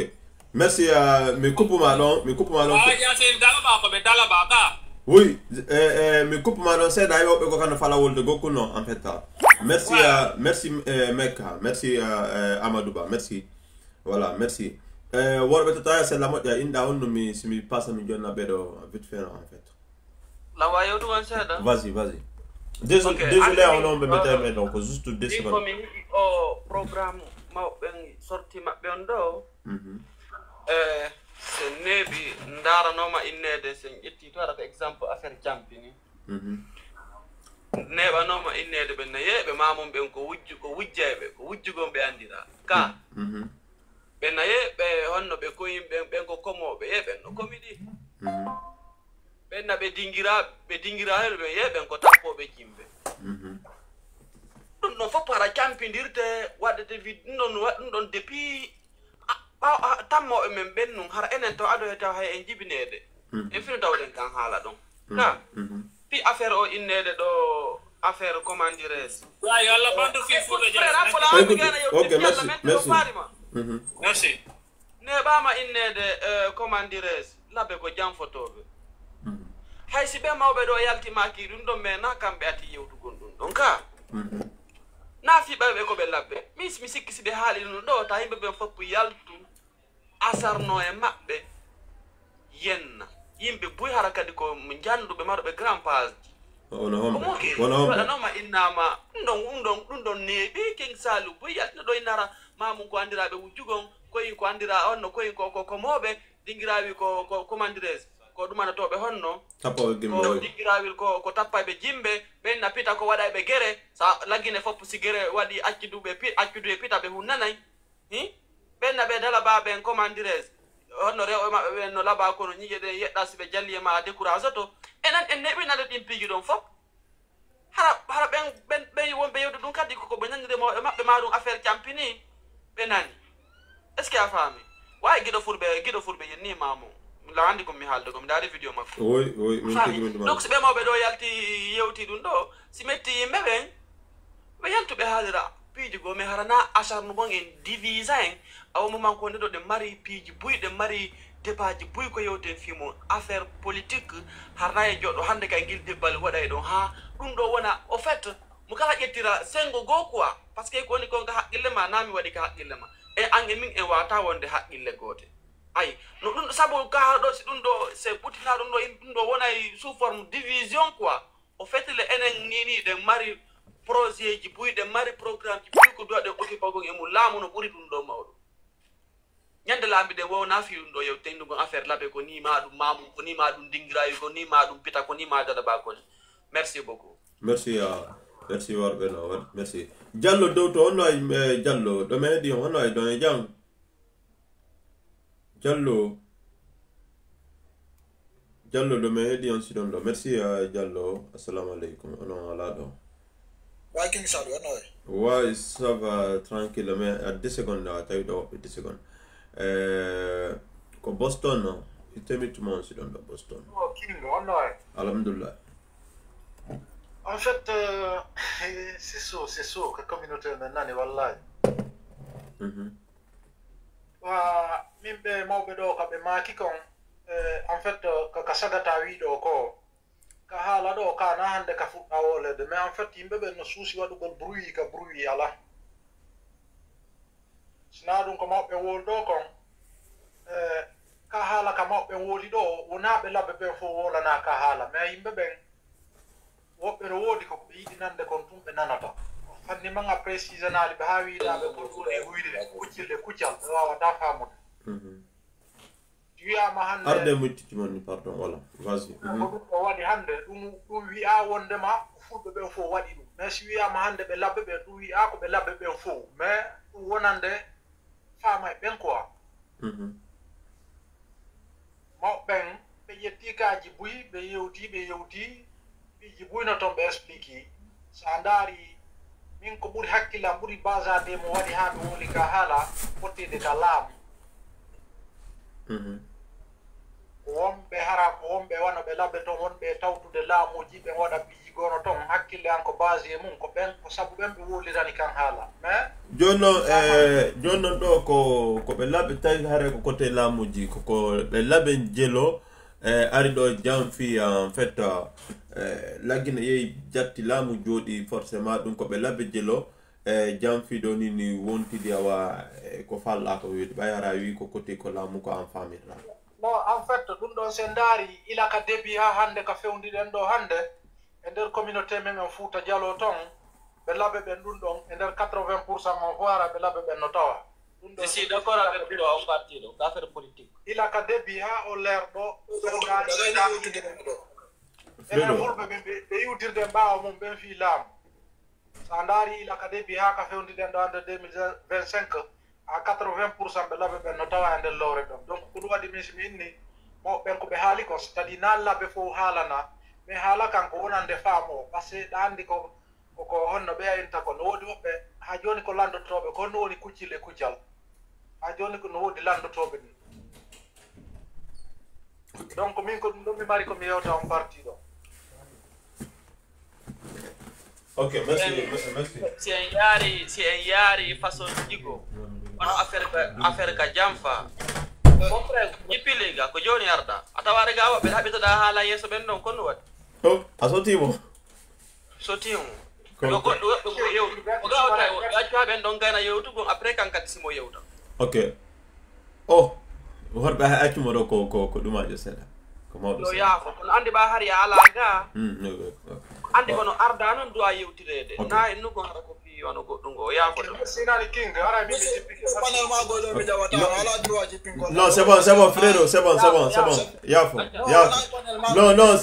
Merci. Euh, mi kuppuma ɗon, mi kuppuma ɗon. Awa ya se Dalaba ko ɓe Dalaba ka. Oui, eh, eh, mi kuppuma ɗon seeɗa, ay woɓɓe ko kano fala wolde gokku no en fait. Merci. Voilà. Euh, merci, euh, Mecca. Merci, euh, euh, Amadou Ba. Merci. Voilà, merci. Eh, worɓe tata ya sella moƴƴa inda on no mi si mi passa mi jonna ɓeɗo vite fait no en fait. Lawa yewtu on seeɗa. Vas-y, vas-y. Désolé, ok, désolé on on ɓe meta me donc juste deux secondes. Ko mi heɓi o programme mawɓe sorti maɓɓe on ɗo. Mhm. Eh, sen neeɓi ndaranoma innede sen ƴetti to ara ko exemple affaire campini. Mhm. Neeɓanoma innede ɓen na yeeɓe mamum ɓen ko wujju ko wujjayɓe ko wujjugon ɓe andira ka. Mhm. Ɓe naye ɓe honno ɓe koyin ɓen ɓen ko komooɓe ye ɓen no komiɗi. Mhm. Ɓen na ɓe dingira ɓe dingira hel ɓen ye ɓen ko tappoɓe jimɓe. Mhm. Ɗum ɗon fof para campindirte waɗete wi ɗum ɗon wa- ɗum ɗon depuis a- ɓaw a- tammoɓe men ɓen nun hara enen taw adoyete hay en jibinede. Mhm. En fino tawɗen kan haala ɗon. Mhm. Ka Mhm. Fi affaire o innede ɗo affaire comment dirais-je? Wa yo Allah bantu fi fuɗo jara. Frère Apple Écoute, Africain yo ok, merci, merci. Farima. Mhm. Merci. Neɓama innede euh, comment dirais-je? Labe ko janfotoɓe. Mhm. Hay si ɓe mawɓe ɗo yaltimaki ɗum ɗon mais na kamɓe ati yewtugol ɗum ɗon ka. Mhm. Na fi ɓeɓe ko ɓe labbe. Mi mi sikki si ɓe haali ɗum ɗo ta yimɓe ɓen foppu yaltu. Asarno e maɓɓe yenna yimɓe buy hara kadi ko njanduɓe maroɓe grand page ji. Wono homɓe? Wono homɓe waɗanoma innama ɗum ɗon ɗum ɗon ɗum ɗon neeɓi king salu buy yaltina ɗo innara mamum ko andiraɓe wujjugon koyin ko andira onno koyin ko ko komoɓe. Dingiraawil ko, ko, comment dirais-je, ko ɗumanotooɓe honno? Tappooɓe gimbe, ko oui. Dingiraawil ko, ko tappayɓe jimbe, ɓen na pita ko waɗayɓe gere, sa laggine fof si gere waɗi accuduɓe pi-, accudu e pita ɓe hunnanay. Hi? Ɓen na ɓe dala ba ɓen comment dirais-je, honno rewɓe maɓɓe ɓen no laba kono ñiiƴe ɗen yeɗɗa si ɓe jalli e ma a décourage to. Enen en neɓinande ɗin piiji ɗon fof. Hara, hara ɓen, ɓen, ɓen wonɓe yewde ɗum kadi koko ɓe naniri mawɓe maɓɓe ma ɗum affaire campini, ɓe nani. Est-ce que a faami? Waawi giɗo fulɓe, giɗo fulɓe yen ni maamu. La andi ko mi haalde ko, mi ndaari vidéo makko. Oui, oui, min tigi min ɗum. Donc si ɓe mawɓe ɗo yalti yewti ɗum ɗo, si metti yimɓe ɓen, ɓe yaltu ɓe haalira piiji goo, mais hara na acharnement en, divisa en, awa moment ko nde ɗo ɗen mari piiji buy, ɗen mari débatji buy ko yewten fii mum, affaire politique, hara na e joɗɗo hannde kay ngil debbal waɗa e ɗon haa ɗum ɗo wona, au fait, mo kala ƴettira sengo goo quoi, parce que ko woni kon ka haqqille ma, na mi waɗi ka haqqille ma. E an e min en wata wonde haqqille goote. Ay, no ɗum sabu ka ɗo, si ɗum ɗo, c'est ɓutina ɗum ɗo, in ɗum ɗo wona sous forme division quoi. Au fait, le enen ni ni ɗen mari projet ji buy, ɗen mari programme ji buy ko duwa ɗen occupagol e mum. Laamu no ɓuri ɗum ɗo mawɗo. Ñande laambi ɗen wowna fi ɗum ɗo yewten ɗum affaire labe ko ni ma ɗum mamum, ko ni ma ɗum dingirawi, ko ni ma ɗum pita, ko ni ma dada ba ko ni. Merci beaucoup. Merci, ah, merci worɓe no, merci. Jallo dow to, honno ay, eh, Jallo, ɗo mi heɗi on, honno ay ɗon e jam? Jallo. Jallo ɗo mi heɗi on si ɗon ɗo. Merci, ah, Jallo. Assalamu alaikum. Onon ala ɗo. Wa King Salu, honno ay? Wa, ça va, tranquille, mais à dix secondes, a tawi ɗo woɓɓe dix secondes. Eh, ko Boston, no? Itemi tuma on si ɗon ɗo Boston. Oh, King, honno ay? Alhamdulillah. En fait, euh, c'est chaud, c'est chaud, que communauté men nani, wallahi. Mhm. Wa, min ɓe mawɓe ɗo ka ɓe maaki kon, eh, en fait, ka, ka sagata wi ɗo ko, ka haala ɗo ka na hannde ka fuɗɗa wolede, mais en fait, yimɓe ɓen no suusi waɗugol bruit ka bruit ala. Sina ɗum ko mawɓe wol ɗo kon, eh, ka haala ka mawɓe woli ɗo, wona ɓe labbe ɓen fof wolana ka haala, mais yimɓe ɓen woɓɓe no woodi ko ɓe yiɗi nande kon tun ɓe nanata. Fanni man a précisé naali ɓe haa wiiɗaaɓe kon ɗum e huyre, kuccille, kuccal, ɓe waawata faamude. Mhm. Si wiyaama hannde arde muttiti mon ni, pardon, voilà, vas-y. Ko mhm. Ɗum o waɗi hannde, ɗum, ɗum wiyaa wondema ko fulɓe ɓen fof waɗi ɗum. Mais si wiyaama hannde ɓe labbe ɓen, ɗum wiyaa ko ɓe labbe ɓen fof. Mais ɗum wonande faama e ɓen quoi. Mhm. Mawɓe ɓen, ɓe ƴetti kaaji buy, ɓe yewti, ɓe yewti, piiji buy no toon ɓe expliqué. So a ndaari, min ko ɓuri hakkillam, ɓuri basade mo waɗi haa ɓe woni ka haala fotteede ka laamu. Mhm. Ko wonɓe hara, ko wonɓe wano ɓe labbe toon, wonɓe e tawtude laamuuji, ɓe waɗa piiji gono toon, hakkille an ko base e mum, ko ɓen, ko sabu ɓen ɓe wolirani kan haala. Mais jooni noon, eh, jooni noon ɗo ko, ko ɓe labbe tawi hare ko côté laamuuji, ko, ko ɓe labbe jelo, eh, ari ɗo jam fii, en fait, eh, laggine yehi jatti laamu jooɗi, forcément ɗum ko ɓe labbe jelo, eh, jam fii ɗo ni, ni wontidi awa, eh, ko falɗa ko wiide, ɓay hara wi ko côté ko laamu ko an faamirɗa. Bon, en fait, ɗum ɗon, so en ndaari, ila ka début haa hannde, ka fewndiɗen ɗo hannde, e nder communauté men en Fuuta Jaloo toon, ɓe labbe ɓen ɗum ɗon, e nder quatre-vingts pour cent on fof hara ɓe labbe ɓen no tawa. Ɗum ɗon, je suis d'accord avec toi, on parti ɗo, ko affaire politique. Ila ka début haa o leer ɗo, so en ndaari, enen fulɓe ɓe, ɓe, ɓe iwtirde ɓaawo mum ɓen fii laamu. So a ndaari ila ka début haa ka fewndiɗen ɗo hannde deux mille vingt-cinq, à quatre-vingts pour cent ɓe labbe ɓen no tawa e nder lowre ɗon. Donc, ko ɗum waɗi min, si mi inni, mawɓe ɓen ko ɓe haali kon, c'est-à-dire na labbe fof haalana, mais haala kan ko wonande faamu o, parce que ɗa anndi ko, ko, ko honno ɓe ayinta kon. No woodi woɓɓe, haa jooni ko lanndotooɓe, ko honno woni kuccil e kuccal. Haa jooni ko no woodi lanndotooɓe ni. Donc, min ko ɗum ɗon mi mari ko mi yewta on parti ɗo. Ok, merci, merci, merci. Si en yaari, si en yaari façon jigo, kono affaire ka, affaire ka janfa. Mon frère, ñippili ga, ko jooni arda. A tawaade ga woɓɓe haɓitoɗa haala yeeso ɓen ɗon, kono waɗi. Oh, a sotti mo? Sotti mo. Ko yo goɗɗo woɓɓe ko yewtu. Ko ga o tawi woɓɓe accu haa ɓen ɗon gayna yewtugol, après kan kadi si mo yewta. Ok. Oh, worɓe hay accu mo ɗo ko, ko, ko ɗumajo seeɗa. Ko mawɗo yo seeɗa. Yaafo, kono anndi ɓa hari a ala ga. Hmm, no, no, no. Anndi kono arda noon duwa yewtireede. Ok. Na en nugo hara ko fii Wano goɗɗum o yaafoto. Merci nani King, ara mi jippike. Panel ma go do mi jawata, ala droit jippin ko. Non, c'est bon, c'est bon, frérot, c'est bon, c'est bon, c'est bon. Yafo, yafo. Non, non,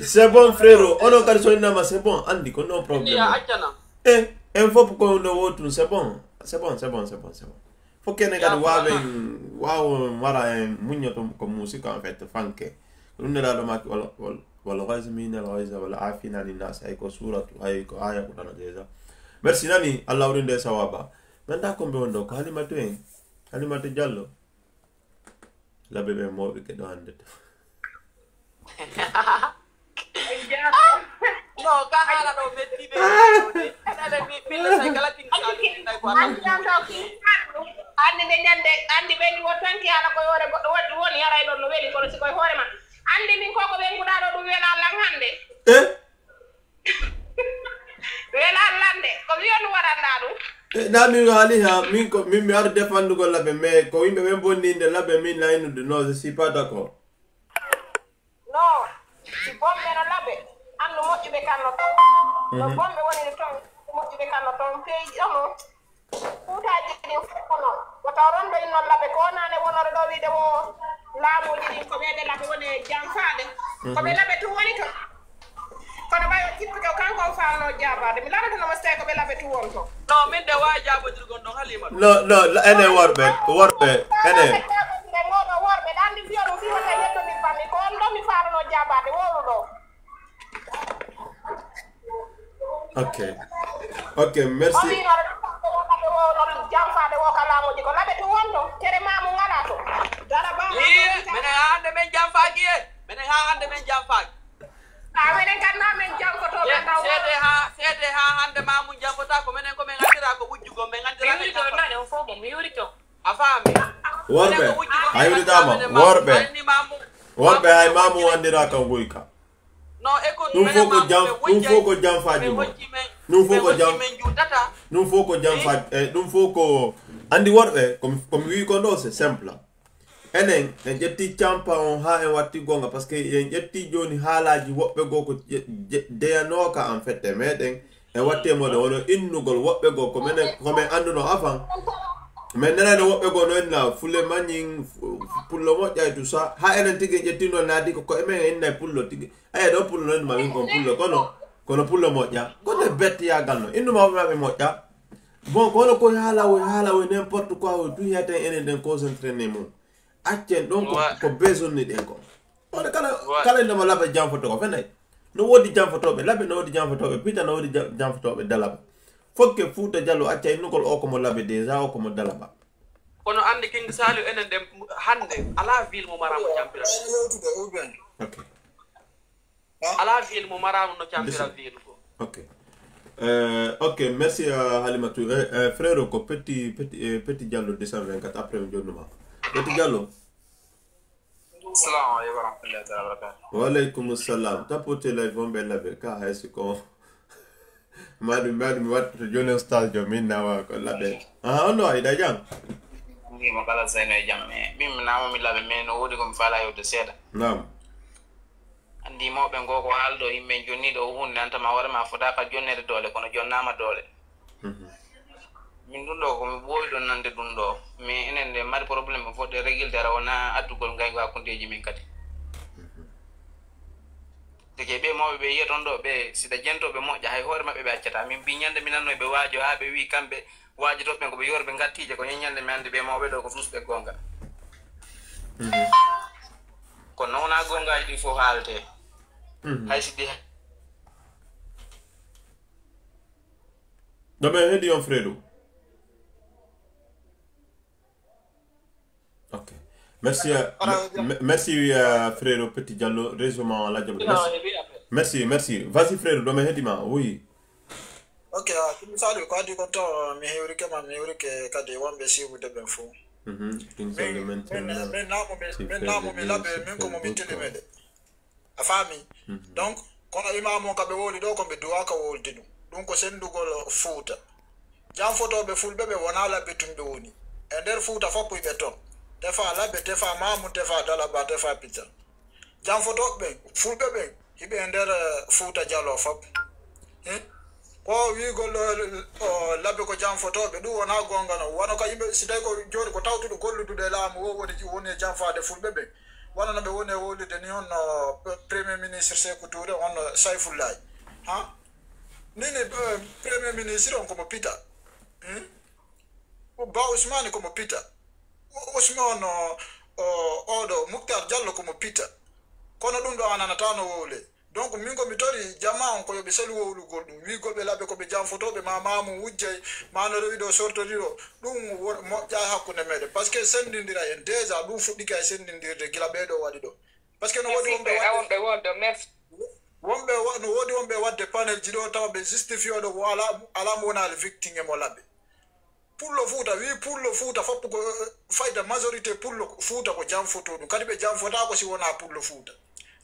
c'est bon, frérot. Onon kadi so innama, c'est bon. Andi ko no problème. Ya accana. Eh, en fop ko no wotum, c'est bon. C'est bon, c'est bon, c'est bon, c'est bon. Fo kene kadi wawen wawo mara en muññoto ko musika en fait fanke. Ɗum nelaɗo maki wala wala wala ghaizmina al ghaiza wala afina ni nas ay ko suratu ay ko aya ko dana déjà. Merci nani Allah wurinde sawaba. Ganda ko be wondo ko Halimatu en. Halimatu Diallo. Labe be mo be ke do hande. No ka haala ɗo metti ɓe. Ɓe ɓe mi mi le sai kala tin sali tin dai ko andi ɗon ɗo kin andi nde ñande andi ɓe ni won tanki haala koye hoore goɗɗo waɗi woni yaray ɗon no weli kono si koye hoore ma andi min koko ɓe nguɗa ɗo ɗum wela lan hande. Eh? Wela lande ko mi on waɗanɗa ɗum. Eh, na min haali ha min ko min mi ar defandugol laɓe mais ko yimɓe ɓen bonni inde laɓe min laynude non je suis pas d'accord. Non, si bonɓe no laɓe, andu moƴƴuɓe kanno ton. No bonɓe woniri ton, moƴƴuɓe kanno ton. Peeji ɗo no, kuutaaji ɗin fof ko non. Wota rondoy non laɓe, ko naane wonore ɗo wiide wo laamuuji ɗin ko ɓeeɓe laɓe woni e janfaade. Ko ɓe laɓe tun woni ton. Kono ɓay o jippi ɗo kanko o faalno jaabaade. Mi laɓata no mo so tawi ko ɓe laɓe tun won ton. No, min de waawi jaabodirgol ɗon Halima. No, no, enen worɓe, worɓe, enen. Ok. Ok, merci. Menen haa hannde men janfaaki e. Menen haa hannde men janfaaki. A menen kan na men jankoto be taw. Sede ha sede ha hande ma mun jankota ko menen ko men andira ko wujjugo men andira be jankota. Mi yuri to nane on fobo mi yuri to. A faami. Worbe. Ay wuri dama. Worbe. Worbe ay mamu andira kan goyka. No e ko dum foko jam dum foko jam faji mo. Dum foko jam. Dum foko jam faji. Dum foko andi worbe ko ko mi wi ko do c'est simple. Enen en ƴetti campa on haa en watti goonga par ce que en ƴetti jooni haalaaji woɓɓe goo ko deyanooka en fait e meɗen en watti e mooɗon wono innugol woɓɓe goo ko menen ko men annduno avant. Min nanayno woɓɓe goo no inna fule mañin pullo moƴƴa e tout ça haa enen tigi en ƴettino naadi ko koye men en inna e pullo tigi. Aya ɗo pullo no innuma min kon pullo kono kono pullo moƴƴa kono e bettiyagal no innuma woɓɓe maɓɓe moƴƴa. Bon ko hono koye haala woy haala woy n'importe quoi woy tout hiyata en enen ɗen concentré ne mum. Accen ɗon ko ko besoin ni ɗen ko. Wala kala kala ina mo laɓe janfoto ko fenay. No wodi janfotoɓe laɓe no wodi janfotoɓe pita no wodi janfotoɓe dalaɓe. Fokke fuuta jalo acca innugol o ko mo laɓe déjà o ko mo dalaɓa. Kono ande king saliu enen ɗen hande ala ville mo mara mo campira. Ok. Ala ville mo marano no campira ville ko. Ok. Euh, ok, merci à Halimatou. Euh, euh, frère, ko petit, petit, euh, petit Diallo deux cent vingt-quatre après mi jonnuma. Petit Diallo. Assalamu alaikum warahmatullahi taala wabarakatuh. Wa alaikum salam. Tapote live on bella be ka hay si ko. Madu madu mi watto joni stage jo min nawa ko labe. Ah, on no ay da jam. Ndi mo kala seno e jam. Min nawa mi labe men no wodi ko mi fala yewde seda. Naam. Anndi mawɓe ngoo ko haalɗo yimɓe jonni ɗo huunde nantama hoore ma fotaaka jonneede doole kono jonnaama doole. Min ɗum ɗo ko mi ɓooyi ɗon nande ɗum ɗo mais enen nde mari probléme fodde régilde ara wona addugol ngaygu hakkundeeji min kadi. Deke ɓe mawɓe ɓe yiya toon ɗo ɓe sida jentooɓe moƴƴa hay hoore maɓɓe ɓe accata min mbi ñande mi nanno ɓe waajo haa ɓe wi kamɓe Waajotooɓe ɓen ko ɓe yoori ɓe ngattiije ko ñeññande mi anndi ɓee mawɓe ɗoo ko suusɓe goonga. Kono wonaa goongaaji ɗii fof haaletee. Hay si ɗi. Ɗo ɓe heɗi on Fredo. Ok. Merci, euh, me- me- merci euh, frérot Petit Diallo, réseau ma la job. Merci. Merci, merci. Vas-y frérot, demain hedi ma. Oui. Ok, ah, ɗum sali ko addi kon taw mi hewrike ma mi hewrike kadi wonɓe siwude ɓen fof. Mhm. King Solly min min min namo mi min namo mi laɓe min ko mo min teli meɗe. A faami? Donc kono imamu on ka ɓe wowli ɗo ko ɓe duwaka wowlde ɗum. Ɗum ko senndugol Fuuta. Janfotooɓe fulɓe ɓe wonaa laɓɓitunɓe woni. E nder Fuuta fof ɓe toon. Tefa laɓɓe, tefa maamu, tefa dalaba, tefa pita. Janfotooɓe ɓen, fulɓe ɓen, hiɓe e nder Fuuta Jaloo fof. Hin? Ko wiigol ɗo, o, labbe ko janfotooɓe, ɗum wonaa goonga non. Wano ka yimɓe, si tawi ko jooni ko tawtuɗo golluduɗo e laamu o woni, woni e janfaade fulɓe ɓe. Wano no ɓe woni e wowlirde ni, honno Premier Ministre Seeku Tuure, honno Sayfullaay. Ha? Nini, eh, Premier Ministre on ko mo pita. Hmm? Ba Usmani ko mo pita. U-, Usman o, o, oɗo Muktar Jallo ko mo pita. Kono ɗum ɗo a nanataa no wowle. Donc, min ko mi tori jama on ko yo ɓe selu wowlugol ɗum. Wiigol ɓe labbe ko ɓe janfotooɓe, ma maamu wujjay, ma no rewi ɗo sortodiro. Ɗum wo-, moƴƴa e hakkunde meɗen. Parce que sendindira en, déjà ɗum fuɗɗike e sendindirde gila ɓee ɗo waɗi ɗo. Parce que no woodi wonɓe waɗde, wonɓe wonde, merci. Wonɓe wa-, no woodi wonɓe waɗde panel ji ɗo tawa ɓe justifié ɗo ko ala, ala mo wonaali victime e mo labbe. Pullo Fuuta, wi Pullo Fuuta, foppu ko, eh, fayda majorité Pullo Fuuta ko janfoto ɗum. Kadi ɓe janfotaako si wonaa Pullo Fuuta.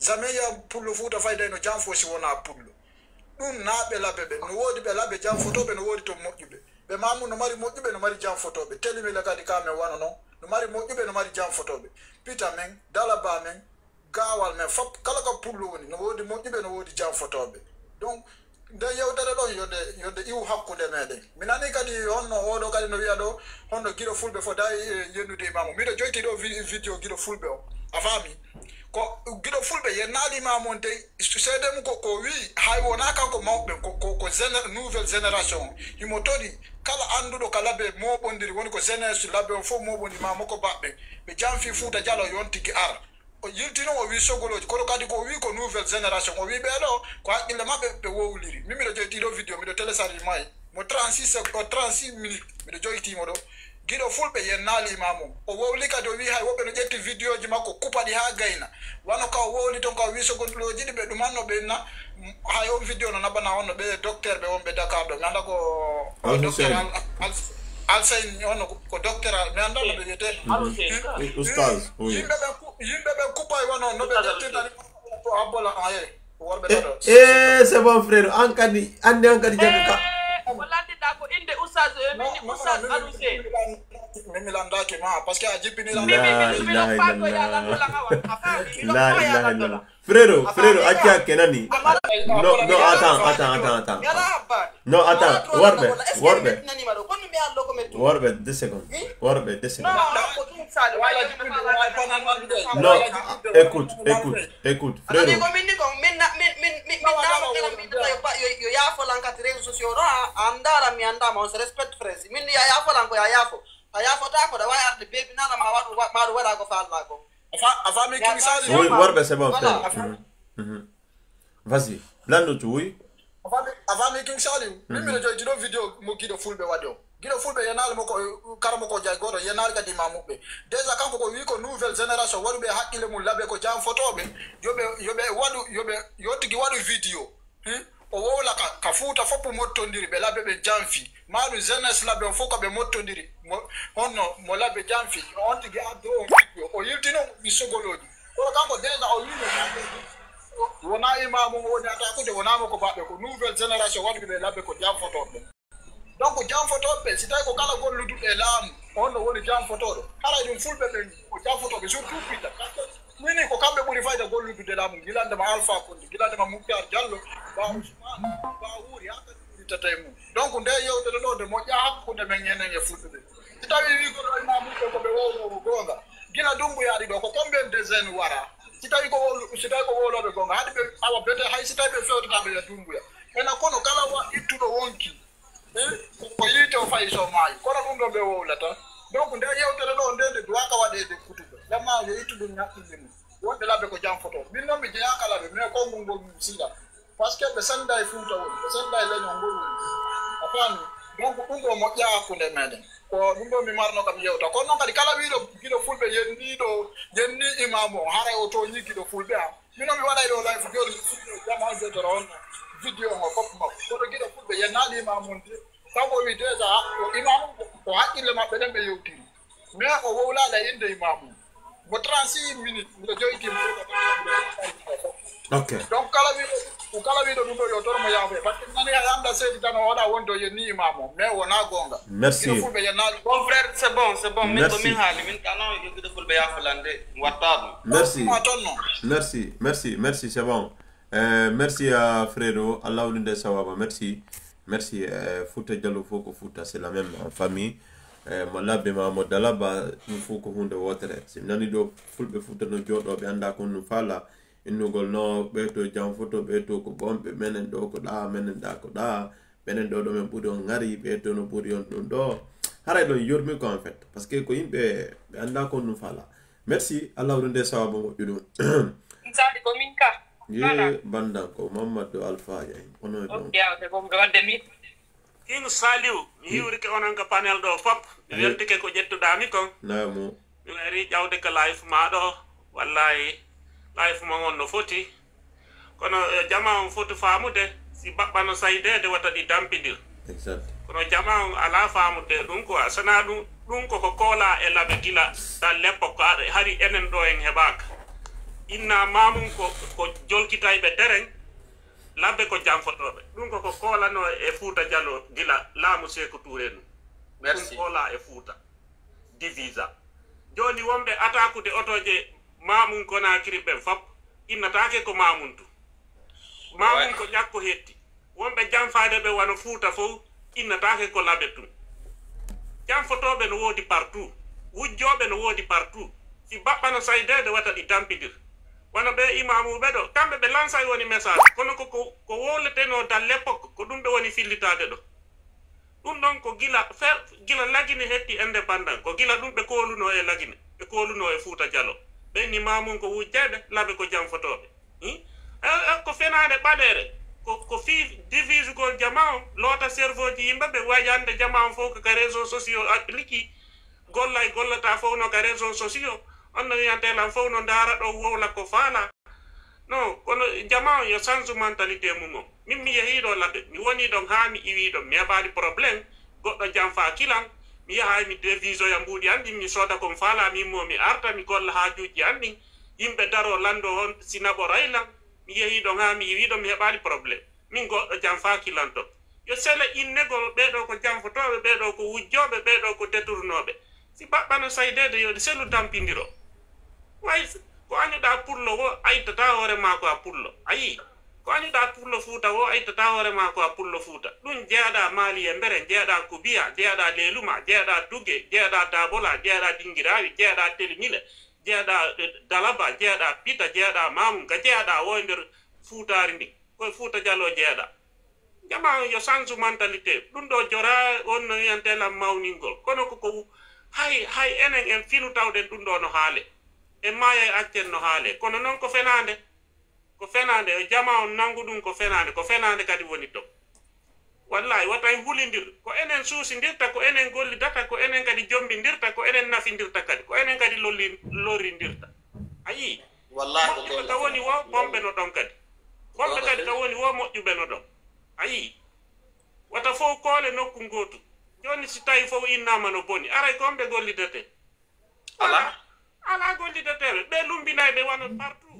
Jamais ya Pullo Fuuta fayda eno janfo si wonaa Pullo. Ɗum naa ɓe labbe ɓe. No woodi ɓe labbe janfotooɓe, no woodi to moƴƴuɓe. Ɓe maamu no mari moƴƴuɓe, no mari janfotooɓe. Telimila kadi ka men wano non. No mari moƴƴuɓe, no mari janfotooɓe. Pita men, Dalaba men, Gaawal men fop, kala ka Pullo woni, no woodi moƴƴuɓe, no woodi janfotooɓe. Donc, nde yewtere ɗon, yo nde, yo nde iwu hakkunde meɗen. Mi nani kadi honno oɗo kadi no wiya ɗo, honno Giɗo Fulɓe fo dayi, eh, yennude imaamu. Miɗo joyti ɗo vi-, vidéo Giɗo Fulɓe o. A faami? Ko Giɗo Fulɓe yennaali imaamu on dey, seede mum ko, ko wi, hay wonaa kanko mawɓe, ko, ko, ko géné-, nouvelle génération. Himo tori kala annduɗo ka labbe mooɓondiri, woni ko jeunesse labbe on fof mooɓondi ma moko baɓɓe. Ɓe janfi Fuuta Jalo yon tigi ara. O yiltino, o wi sogolooji, kono kadi ko o wi ko nouvelle génération. O wi ɓee ɗo, ko haqqille maɓɓe ɓe wowliri. Min miɗo joyti ɗo vidéo, miɗo télécharge may. Mo trente-six sec-, o trente-six minutes, miɗo joyti mo ɗo. Giɗo Fulɓe yennaali imaamu. O wowli kadi, o wi hay woɓɓe no ƴetti vidéoji makko, kupaɗi haa gayna. Wano ka o wowli ton, ka o wi sogolooji ɗi ɓe ɗumanno ɓe na, hay on vidéo no naɓana on no ɓe docteur ɓe wonɓe Dakar ɗo. Mi annda ko, ko Al docteur Hussein. Al, Al, Al Hussein on no ko, ko docteur Al, mi annda no ɓe wiyetee. Al Hussein. Hmm? Oustaz, oui. Yimɓe ɓe ku-, yimɓe ɓe kuppay wano no ɓe ƴettirta ni ko abbola, aye, worɓe tato. Eh, c'est bon, frère. An kadi, anndi an kadi jagga ka. Eh, ko lanndinɗaa ko innde Oustaz, eh, min ni Oustaz Al Hussein. Min mi lanndaaki ma, parce que a jippini lan. La ilaha illallah. La ilaha illallah. Frère, frère, acca kenani. No, no, attends, attends, attends, attends. Non, attends, worɓe, worɓe. Worɓe, deux secondes. Worɓe, deux secondes. Non, écoute, écoute, écoute, frère. Ko min ni ko, min na, min, min, min, min na mo kala min yo ba-, yo, yo yaafo lan kati réseaux sociaux ɗo, a, a anndaara mi anndaama, on se respecte, frère. Min ni ya yaafo lan ko ya yaafo. A yaafotaako, ɗa waawi arde beebi nana ma waɗu, wa-, ma ɗum waɗa ko faalɗaa ko. A fa-, a faami King Saliou? Oui, worɓe, c'est bon, frère. Mhm. Mhm. Vas-y. Lanndo tu, oui. A faami, a faami King Saliou? Min miɗo joyti ɗo vidéo mo Giɗo Fulɓe waɗi o. Giɗo Fulɓe yenaali mo ko, kara mo ko jay gooto, yenaali kadi ma muɓɓe. Déjà kanko ko wi ko nouvelle génération, waɗuɓe haqqille mum labe ko janfotooɓe. Yo ɓe, yo ɓe waɗu, yo ɓe, yo tigi waɗu vidéo. Hmm? O wowla ka, ka Fuuta fof mottondiri, ɓe labbe ɓe janfi. Maɗum jeunesse labbe on fof ko ɓe mottondiri. Mo, honno mo labbe janfi. On tigi addo on vidéo. O yiltino mi sogolooji. Kono kanko déjà o wino wona imaamu mo woni attaqude, wona mo ko baɓɓe, ko nouvelle génération waɗuɓe ɓe labbe ko janfotooɓe. Donc janfotooɓe, si tawi ko kala golluduɗo e laamu, on no woni janfotooɗo. Haray ɗum fulɓe ɓen ko janfotooɓe, surtout Pita. Parce que mini ko kamɓe ɓuri fayda golludude laamu, gilande ma Alpha Condé, gilande ma Moukhtar Diallo, ba Ousmane, ba Wuri, haa kadi ɓuri tata e mum. Donc nde yewtere ɗo, nde moƴƴa hakkunde men enen e fulɓe ɓen. Si tawi wiigol o imaamuɓe ko ɓe wowlo ko goonga, gila Dumbuya ɗi ɗo, ko combien de jeunes wara? Si tawi ko wowlo, si tawi ko wowlooɓe goonga, haɗi ɓe awa bete, hay si tawi ɓe fewtata ɓe ya Dumbuya. Ena kono kala wa ittuɗo wonki, eh, ko yiite o fayi so maayi. Kono ɗum ɗo ɓe wowlata. Donc nde yewtere ɗo, nde nde duwaka waɗeede kutuba. Jama yo ittu ɗum ñaɓɓinde mum. Wonɓe labbe ko janfoto. Min noon mi jeyaaka labbe, mais konngol ngol mum sila. Parce que ɓe sennda e Fuuta woni, ɓe sennda e leñol ngol woni. A faami? Donc ɗum ɗo moƴƴa hakkunde meɗen. Ko ɗum ɗo mi marno kam yewta. Kono noon kadi kala wiiɗo Giɗo Fulɓe yenniiɗo, yenni imam o, haray o tooñii Giɗo Fulɓe am. Mino mi waɗay ɗo live jooni, jama on jotoro on vidéo ngo fof makko. Kono Giɗo Fulɓe yennaali imam on de. Kanko o wi déjà, o imam o, ko haqqille maɓɓe ɗen ɓe yewtiri. Mais o wowlaali e innde imam o. Mo trente-six minutes, miɗo joyiti mo. Ok. Donc kala wiiɗo, ko kala wiiɗo ɗum ɗo yo toro mo yaafo. Parce que nani a yamda seedi tan o waɗa wonde o yenni imam o. Mais wona goonga. Merci. Giɗo Fulɓe yennaali. Bon frère, c'est bon, c'est bon. Min ko min haali, min kano yo Giɗo Fulɓe yaafo lande, watta ɗum. Merci. Ma tonno. Merci, merci, merci, c'est bon. Euh, merci à Fredo, Allah wulinde sawaba, merci. Merci. Eh, Fouta Diallo fof ko Fouta, c'est la même en famille. Eh, mo labbe ma mo dalaba, ɗum fof ko hunde wotere. Si mi nani ɗo fulɓe Fouta no jooɗo, ɓe annda kon no faala. Innugol no ɓe to jam foto, ɓe to ko bonɓe, menen ɗo ko ɗa, menen ɗa ko ɗa, menen ɗo ɗo men ɓuri on ngari, ɓe to no ɓuri on ɗum ɗo. Haray ɗon yurmi ko en fait, parce que ko yimɓe ɓe annda kon no faala. Merci, Allah wuro nde sawabu moƴƴu ɗum. Sadi ko min ka. Ye bandan ko Mamadou Alpha Diagne, ono e ɗon. Ok, awde ko wadde mi. King Saliou, mi hiwrike onon ka panel ɗo fop. Mi weltike ko ƴettuɗami kon. Naamo. Mi wari ƴawde ka life ma ɗo. Wallahi, life ma on no foti. Kono eh, jama on foti faamude, si baɓɓano saydeede wata ɗi dampidir. Exact. Kono jama on alaa faamude ɗum quoi. Sana ɗum, ɗum koko koola e laɓe gila dans l'époque, hari enen ɗo en heɓaaka. Inna mamum ko, ko jolkitayɓe deren, laɓe ko janfotooɓe. Ɗum koko koolano e Fuuta Jalo gila laamu Seeku Tuure ɗum. Merci. Ɗum koola e Fuuta. Divisa. Jooni wonɓe atakude otoje mamum Konakiri ɓen fop innataake ko mamum tu. Mamum ko ƴakko hetti. Wonɓe janfaade ɓe wano Fuuta fof innataake ko laɓe tun. Janfotooɓe no woodi partout. Wujjooɓe no woodi partout. Si baɓɓano saydeede wata ɗi dampidir. Wano ɓe imamuɓe ɗo, kamɓe ɓe lansay woni message. Kono ko, ko, ko wowletenoo dans l'époque, ko ɗum ɓe woni fillitaade ɗo. Ɗum ɗon ko gila fe, gila Lagine hetti indépendant, ko gila ɗum ɓe koolunoo e Lagine, ɓe koolunoo e Fuuta Jalo. Ɓen ni mamum ko wujjeeɓe, laɓe ko janfotooɓe. Hmm? E, e, ko fenaande ɓaleere, ko, ko fii divisugol jama on, loota cerveau ji yimɓe ɓe, wayande jama on fof ko ka réseaux sociaux appliqué, golla e gollata fof no ka réseaux sociaux, on no wiyante lan fof no ndaara ɗo wowla ko faala. Non, kono jama on yo sansu mentalité mum on. Min mi yehii ɗo laɓe, mi wonii ɗon haa mi iwii ɗon, mi heɓaali problème, goɗɗo janfaaki lan, mi yahay mi devisoya mbuuɗi an ɗin, mi sooda kon faala min mo mi arta, mi golla haajuuji an ɗin, yimɓe daroo lanndo on si naɓoray lan, mi yehii ɗon haa mi iwii ɗon, mi heɓaali problème. Min goɗɗo janfaaki lan ton. Yo sele innegol ɓee ɗoo ko janfotooɓe, ɓee ɗoo ko wujjooɓe, ɓee ɗoo ko détournooɓe. Si baɓɓano saydeede yo ɗi selu dampindiro. Way ko añuɗaa pullo woo a ittataa hoore maa ko a pullo. A yii? Ko añuɗaa pullo Fuuta woo a ittataa hoore maa ko a pullo Fuuta. Ɗum jeyaɗaa Maali e Mbere, jeyaɗaa Kubiya, jeyaɗaa Leeluma, jeyaɗaa Duge, jeyaɗaa Daabola, jeyaɗaa Dingiraawi, jeyaɗaa Telimile, jeyaɗaa eh, Dalaba, jeyaɗaa Pita, jeyaɗaa Maamum, ka jeyaɗaa woo e nder Fuutaari ndin. Ko e Fuuta Jaloo jeyaɗaa. Jama yo sansu mentalité. Ɗum ɗo jora on no wiyante lan mawningol. Kono ko ko hay hay enen en finu tawɗen ɗum ɗo no haale. En maaya e accen no haale. Kono noon ko fenaande. Ko fenaande. Yo jama on nangu ɗum ko fenaande. Ko fenaande kadi woni to. Wallahi wata en hulindir. Ko enen suusindirta, ko enen gollidata, ko enen kadi jombindirta, ko enen nafindirta kadi. Ko enen kadi lolli lorrindirta. A yii? Wallahi ko Moƴƴuɓe ka woni wo bonɓe no ɗon kadi. Bonɓe kadi ka woni wo moƴƴuɓe no ɗon. A yii? Wata fof koole nokku ngootu. Jooni si tawi fof innama no boni, aray ko homɓe gollidete? Ala. Ala gollideteeɓe. Ɓe lumbinay ɓe wano partout.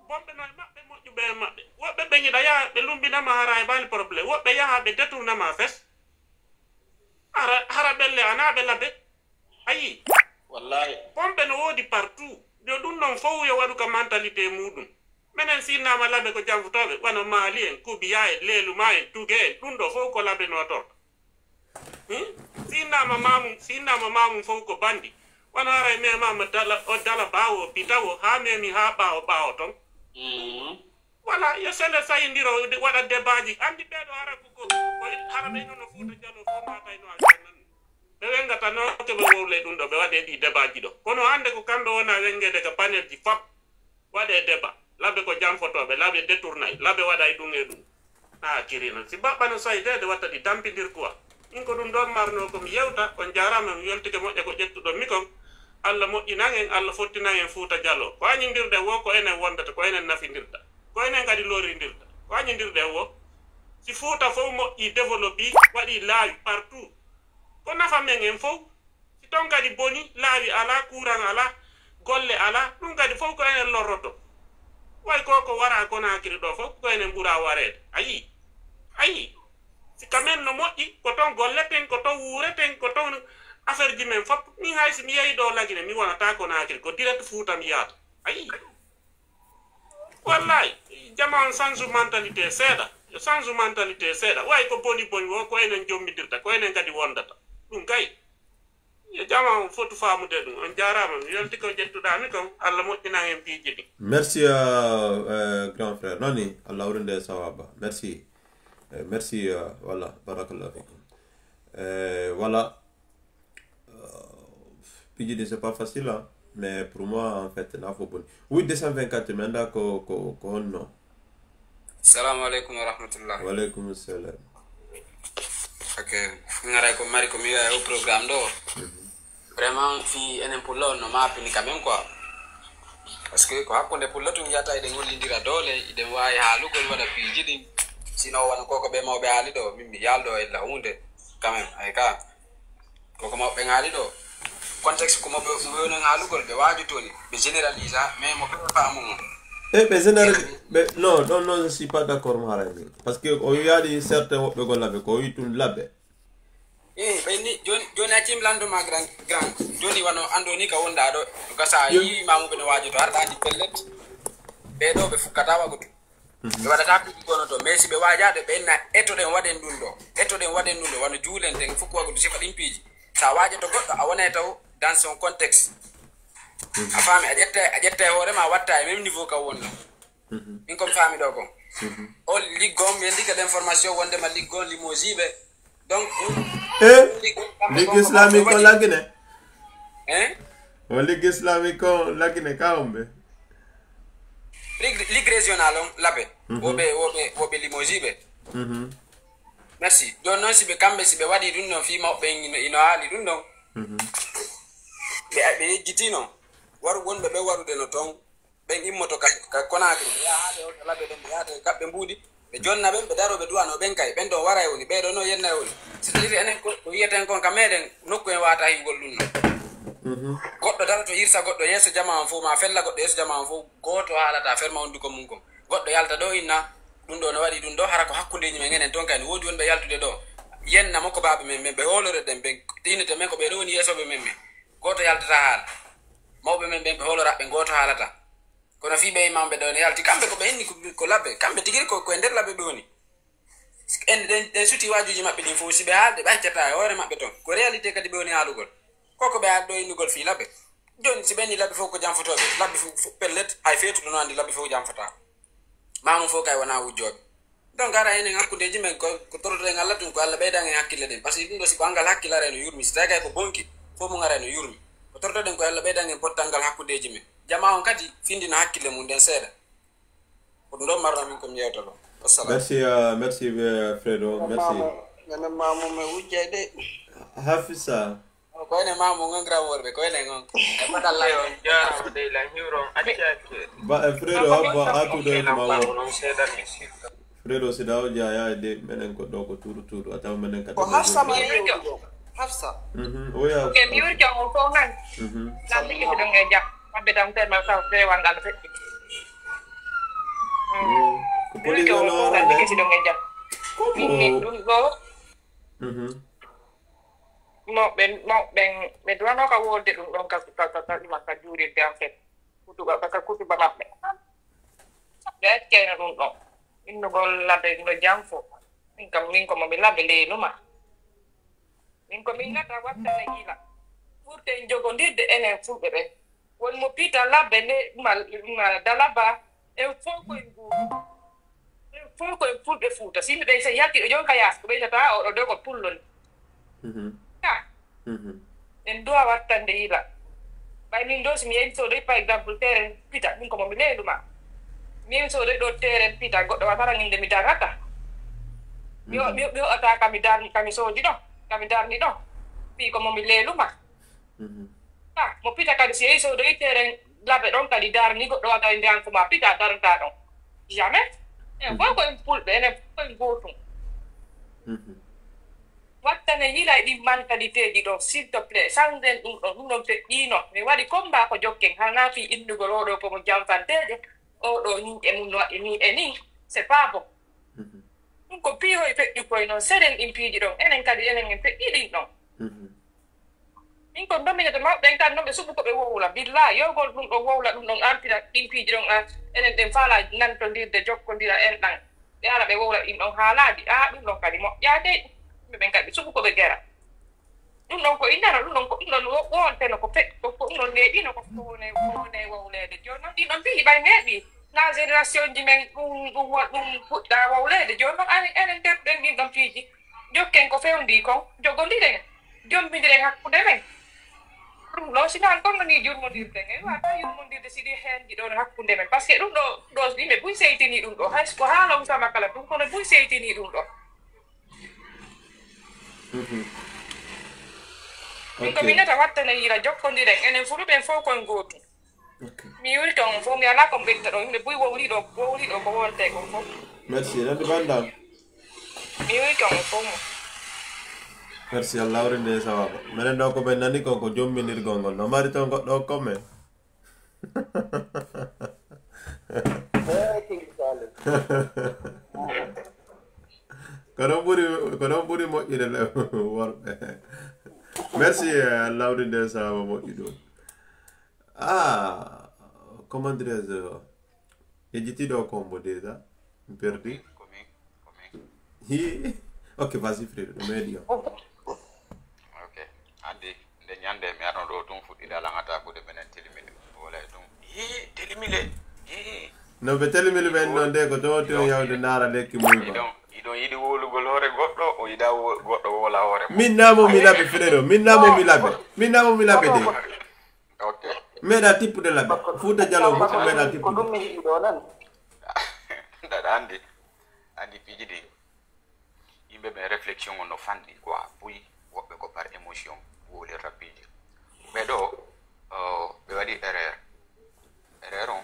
Bonɓe no e maɓɓe, moƴƴuɓe e maɓɓe. Woɓɓe ɓe ñiɗa yaha ɓe lumbinama hara e bali problème. Woɓɓe yaha ɓe détournama fes. Hara hara ɓelle ana ɓe labe. A yii? Wallahi. Bonɓe no woodi partout. Yo ɗum ɗon fof yo waɗu ka mentalité muɗum. Menen sinnama labe ko janfotooɓe, wano Maali en, Kubiya en, Leeluma en, Tuge en, ɗum ɗo fof ko labe no torto. Hmm? Sinnama mamum, sinnama mamum fof ko bandi. Wano haray memama dala, o dala bawo, pitawo, ha memi ha ɓawo ɓawo ton. Mhm. Voilà, yo sele sayidiro waɗa débatji. Andi ɓeɗo hara ko ko ko hara ɓe nono Fuuta Jalo fof matayno a nan. Ɓe wengata noon ko ɓe wowle ɗum ɗo ɓe waɗe ɗi débatji ɗo. Kono hannde ko kamɓe wona wengede ka panelji fop. Waɗe débat. Laɓe ko janfotooɓe, laɓe détournay, laɓe waɗay ɗum e ɗum. A kirino. Si baɓɓano saydeede watta ɗi dampindir quoi. Min ko ɗum ɗon marno ko mi yewta, on jaarama mi weltike moƴƴa ko ƴettuɗon mi kon. Allah moƴƴinan en, Allah fottinan en Fuuta Jalo. Ko añindirɗen wo ko enen wondata, ko enen nafindirta. Ko enen kadi lorrindirta. Ko añindirɗen wo. Si Fuuta fof moƴƴi, développé, waɗi laawi partout. Ko nafa men en fof. Si ton kadi boni, laawi alaa, kuuran alaa, golle alaa, ɗum kadi fof ko enen lorroto. Way ko ko wara Konaakiri ɗo fof ko enen ɓura wareede. A yii? A yii? Si ka men no moƴƴi, ko ton golleten, ko ton wuureten, ko ton affaire ji men fof. Min hay si mi yehi ɗo Lagine, mi wonata Konaakiri, ko direct Fuuta mi yahata. A yii? Wallahi, jama on sansu mentalité seeɗa. Change mentalité seeɗa. Wayi ko boni boni wo, ko enen jommidirta, ko enen kadi wondata. Ɗum kay, yo jama on fotu faamude ɗum. On jaaraama, mi welti ko ƴettuɗaa mi kon. Allah moƴƴinan en piiji ɗin. Merci, euh, euh, grand frère. Noni, Allah wuurinde sawaba. Merci. Euh, merci, euh, voilà, barakallahu fikum. Euh, voilà. Euh, piiji ɗin, c'est pas facile, hein. Mais pour moi, en fait, na fo boni. Oui, deux cent vingt-quatre, mi annda ko, ko, ko honno. Assalamu alaikum wa rahmatullah. Wa alaikum salam. Ok. Ngaray ko mari ko mi wi'a e o programme ɗo. Mhm. Vraiment, fi enen pullo no ma pini quand même quoi. Parce que ko hakkunde pullo tun yata eɗen hollindira doole, eɗen waawi haalugol waɗa piiji ɗin. Sinon wano koko ɓe mawɓe haali ɗo, min mi yaldo e la hunde quand même. Ay ka. Koko mawɓe ŋaali ɗo. Contexte ko mo ɓe, mo wewno ŋaalugol, ɓe waaju toon, ɓe généralisa, mais mo ɓe faamu mo. E ɓe général, ɓe, non, non, non, je suis pas d'accord, mo haray ni. Parce que o wiyaali certains woɓɓe ko laɓe, ko o wi tun laɓe. Eh, ɓe ni, joni, joni a cim lanndo ma grand, grand. Joni wano anndo ni ka wonda ɗo, gasa yi mamuɓe no waajo to, harɗa andi pellet. Ɓe ɗo ɓe fukkata wagutu. Mhm. Ɓe waɗata piiji kono to, mais si ɓe waajaade, ɓe inna etoɗen waɗen ɗum ɗo, etoɗen waɗen ɗum ɗo, wano juulen ten, fof ko waɗude sifa ɗin piiji. So a waajato goɗɗo, a wonay taw dans son contexte. Mhm. A faami, a ƴetta, a ƴetta e hoore ma, a watta e même niveau ka wonno. Mhm. Min ko mi faami ɗo kon. Mhm. O liggo, mi yendike l'information wonde ma liggo limojiɓe. Donc, eh, liggo, kamɓe Ligue kon ko islamique ko waɗi. Lagine. Hein? O Ligue islamique ko Lagine ka homɓe. Ligue, Ligue régionale on, laɓe. Mhm. Woɓe, woɓe, woɓe limosiɓe. Mhm. Merci. Ɗon noon, si ɓe kamɓe, si ɓe waɗi ɗum ɗon, fii mawɓe ɓen ino, ino haali ɗum ɗon. Mhm. Ɓe, ɓe yejjitino. Waru, wonɓe ɓe warude no toon. Ɓen immoto ka, ka Conakry, ɓe yaha haa ɓe hoto laɓe ɗon, ɓe yaha ɓe kaɓɓe mbuuɗi, ɓe jonna ɓen, ɓe daroo, ɓe du'anoo ɓen kay, ɓen ɗon waray woni, ɓee ɗoo no yenna woni. C'est-à-dire enen ko, ko wiyeten kon ka meɗen, nokku en waata hiwgol ɗum non. Mhm. Goɗɗo daroto hirsa goɗɗo yeeso jamaa on fof, ma fella goɗɗo yeeso jamaa on fof, gooto haalata ferma hunduko mum kon. Goɗɗo yalta ɗo inna, ɗum ɗo no waɗi ɗum ɗo, hara ko hakkundeeji men enen ton kay, no woodi wonɓe yaltude ɗo. Yenna mo ko baaɓe men, men ɓe hoolore ɗen, ɓen tinete men ko ɓee ɗo woni yeesooɓe men men. Gooto yaltata haala. Mawɓe men ɓen ɓe hoolora ɓe gooto haalata. Kono fii ɓe imamɓe ɗo ne yalti, kamɓe ko ɓe inni ko, ko labbe, kamɓe tigi ko, ko e nder labbe ɓe woni. En, en, en suti waajuuji maɓɓe ɗin fof, si ɓe haalde, ɓe accata e hoore maɓɓe ton. Ko réalité kadi ɓe woni haalugol. Ko ko ɓe haali ɗo innugol fii labbe. Jooni, si ɓe inni labbe fof ko janfotooɓe, labbe fof, fof pellet, hay feetuɗo no anndi labbe fof janfotaako. Maamu fof kay wonaa wujjooɓe. Donc, hara enen hakkundeeji men ko, ko torotoɗen Allah tun, ko Allah ɓeydan en hakkille ɗen. Parce que ɗum ɗo, si ko angal hakkille ara eno yurmi, si tawi kay ko bonki, fof mum ara eno yurmi. Ko torotoɗen ko Allah ɓeydan en pottangal hakkundeeji men. Jamaa on kadi findina hakkille mum ɗen seeɗa. Ko ɗum ɗon marno min ko mi yewta ɗo. Wassalam. Merci, euh, merci, euh, Fredo. Merci. Maamu, menen maamu men wujjay de. Hafisa. Ko enen maamu ngon grand worɓe, ko enen ngon. E fadal la. Eyo, on jaaraama dey lan hiwron accaake. Ba, eh, Fredo, habba, atu de ma wo. Non seeɗa mi sikka. Fredo, si dawo jaya de, menen ko ɗo ko tuuru tuuru, a tawa menen ka. Ko Hafsa ma yewi ɗo. Hafsa. Mhm, oya. Ke mi yurki on fof nan. Mhm. Nan mi kisi ɗum e jam. Mabbe tan tellement taw fewal ngal feƴƴi. Mm. Ko police on o fof nan mi kisi ɗum e jam. Min ɗum ɗo. Mhm. Mawɓe, mawɓe ɓen, ɓe duwano ka wolde ɗum ɗon ka, ka, ka, ka, ka, ka juulirde en fait. Kutuba, ka, ka kutuba maɓɓe. Ɓe accayno ɗum ɗon. Innugol labbe no janfo. Min kam, min ko mo mi labbe leenuma. Min ko min ngata wattane gila. Ɓurten jogondirde enen fulɓe ɓen. Won mo piita labbe nde ma, ma dalaba. En fof koye nguuru. En fof koye fulɓe Fuuta. Si yimɓe ɓen so yalti ɗo jonka yaas, ko ɓeydata oɗo dogo pullo ni. Mhm. Ka. Mhm. En duwa wattande yila. Ɓay min ɗo si mi yehi sodoy par exemple terrain pita, min ko mo mi leelu ma. Mi yehi sodoy ɗo terrain pita, goɗɗo watara min de mi darata. Mi o-, mhm, mi o-, mi hoɗata ka mi darni, ka mi soodi ɗo, ka mi darni ɗo. Fii ko mo mi leelu ma. Mhm. Ah, mo pita kadi, si yehi sodoyi teren labe ɗon kadi darni goɗɗo wata e mbiyan ko ma pita darnta ɗon. Jamais. En fof ko en fulɓe, enen fof ko en gootum. Mhm. Wattane yilay ɗin mentalité ji ɗon, s'il te plaît, sangen ɗum ɗon, ɗum ɗon feƴƴiino. Mi waɗi combat ko jokken, hana fi innugol oɗo ko mo janfanteeje, oɗo ni e mum no waɗi ni e ni, c'est pas bon. Mhm. Ɗum ko piihoy feƴƴu koye noon, seren ɗin piiji ɗon, enen kadi enen en feƴƴi ɗin ɗon. Mhm. Min ko ndominata mawɓe ɓen tan, noon ɓe suɓu ko ɓe wowla. Billa, yogol ɗum ɗon wowla, ɗum ɗon artira ɗin piiji ɗon, a, enen ɗen faala nantondirde, jokkondira en ɗan. ɓe ara ɓe wowla ɗin ɗon haalaaji. Aa, ɗum ɗon kadi moƴƴaade. Yimɓe ɓen kadi ɓe suɓu ko ɓe gera. Ɗum ɗon ko innano, ɗum ɗon ko ɗum ɗon wo-, wonteno ko fe-, ko, ko ɗum ɗon neeɓino ko, ko wone, ko wone wowleede. Jooni noon ɗin ɗon piiji ɓay neeɓi. Na génération ji men ɗum, ɗum wa-, ɗum fuɗɗa wowleede. Jooni noon anen, enen terɗen ɗin ɗon piiji. Jokken ko fewndi kon, jogondiren, jombindiren hakkunde men. Ɗum ɗo, si naan kon woni yurmondirde, en waata yurmondirde si ɗi heen ɗi ɗon hakkunde men. Parce que ɗum ɗo, ɗo yimɓe buy seytini ɗum ɗo. Hay so ko haala Ousama kala ɗum, kono buy seytini ɗum ɗo. Mhm. Min ko Ok. Min nata wattana yira jokkondiren, enen fuluɓe en fof koye gootum. Ok. Mi yuri ton fof, mi alaa ko mi ɓeyta ɗo. Yimɓe buy wowli ɗo, wowli ɗo ko wonte kon fof. Merci. Nandi bandam. Mi yuri ton fof mo. Merci Allah, wari nde sawaba. Menen ɗo ko ɓen nani kon ko jomminirgol ngol. No mari ton goɗɗo o comme? Eh, King Saleh. Ko ɗon ɓuri, ko ɗon ɓuri moƴƴude le-, worɓe. Merci, eh, Allah wari nde sawaba moƴƴu ɗum. Ah, comment dirais-je? Yejjitiiɗo o kombo déjà. Mi perdi. Ko min, ko min. Hi. Ok, vas-y, frère. No meɗi on. Ok. Andi, nde ñande mi arno ɗo tun fuɗɗiɗa langata kude menen telimile. Wala e tun. Hi, telimile. Hi. No ɓe telimile ɓen noon de ko to to yawde ndaara lekki mum ko. Iɗon, iɗon yiɗi wowlugol hoore goɗɗo, o yiɗa wo-, goɗɗo wowla hoore mum. Min namo mi laɓe, frère. Min namo mi laɓe. Min namo mi laɓe de. Ok. Meɗa tippude laɓe. Fuuta Jaloo fof meɗa tippude. Ko ɗum mi yiɗi ɗo nan. Mbaɗa anndi, anndi piiji ɗi, yimɓe ɓe réflexion on no fanɗi quoi, buy woɓɓe ko par émotion wowlirta piiji. Ɓe ɗo, euh, ɓe waɗi erreur. Erreur on,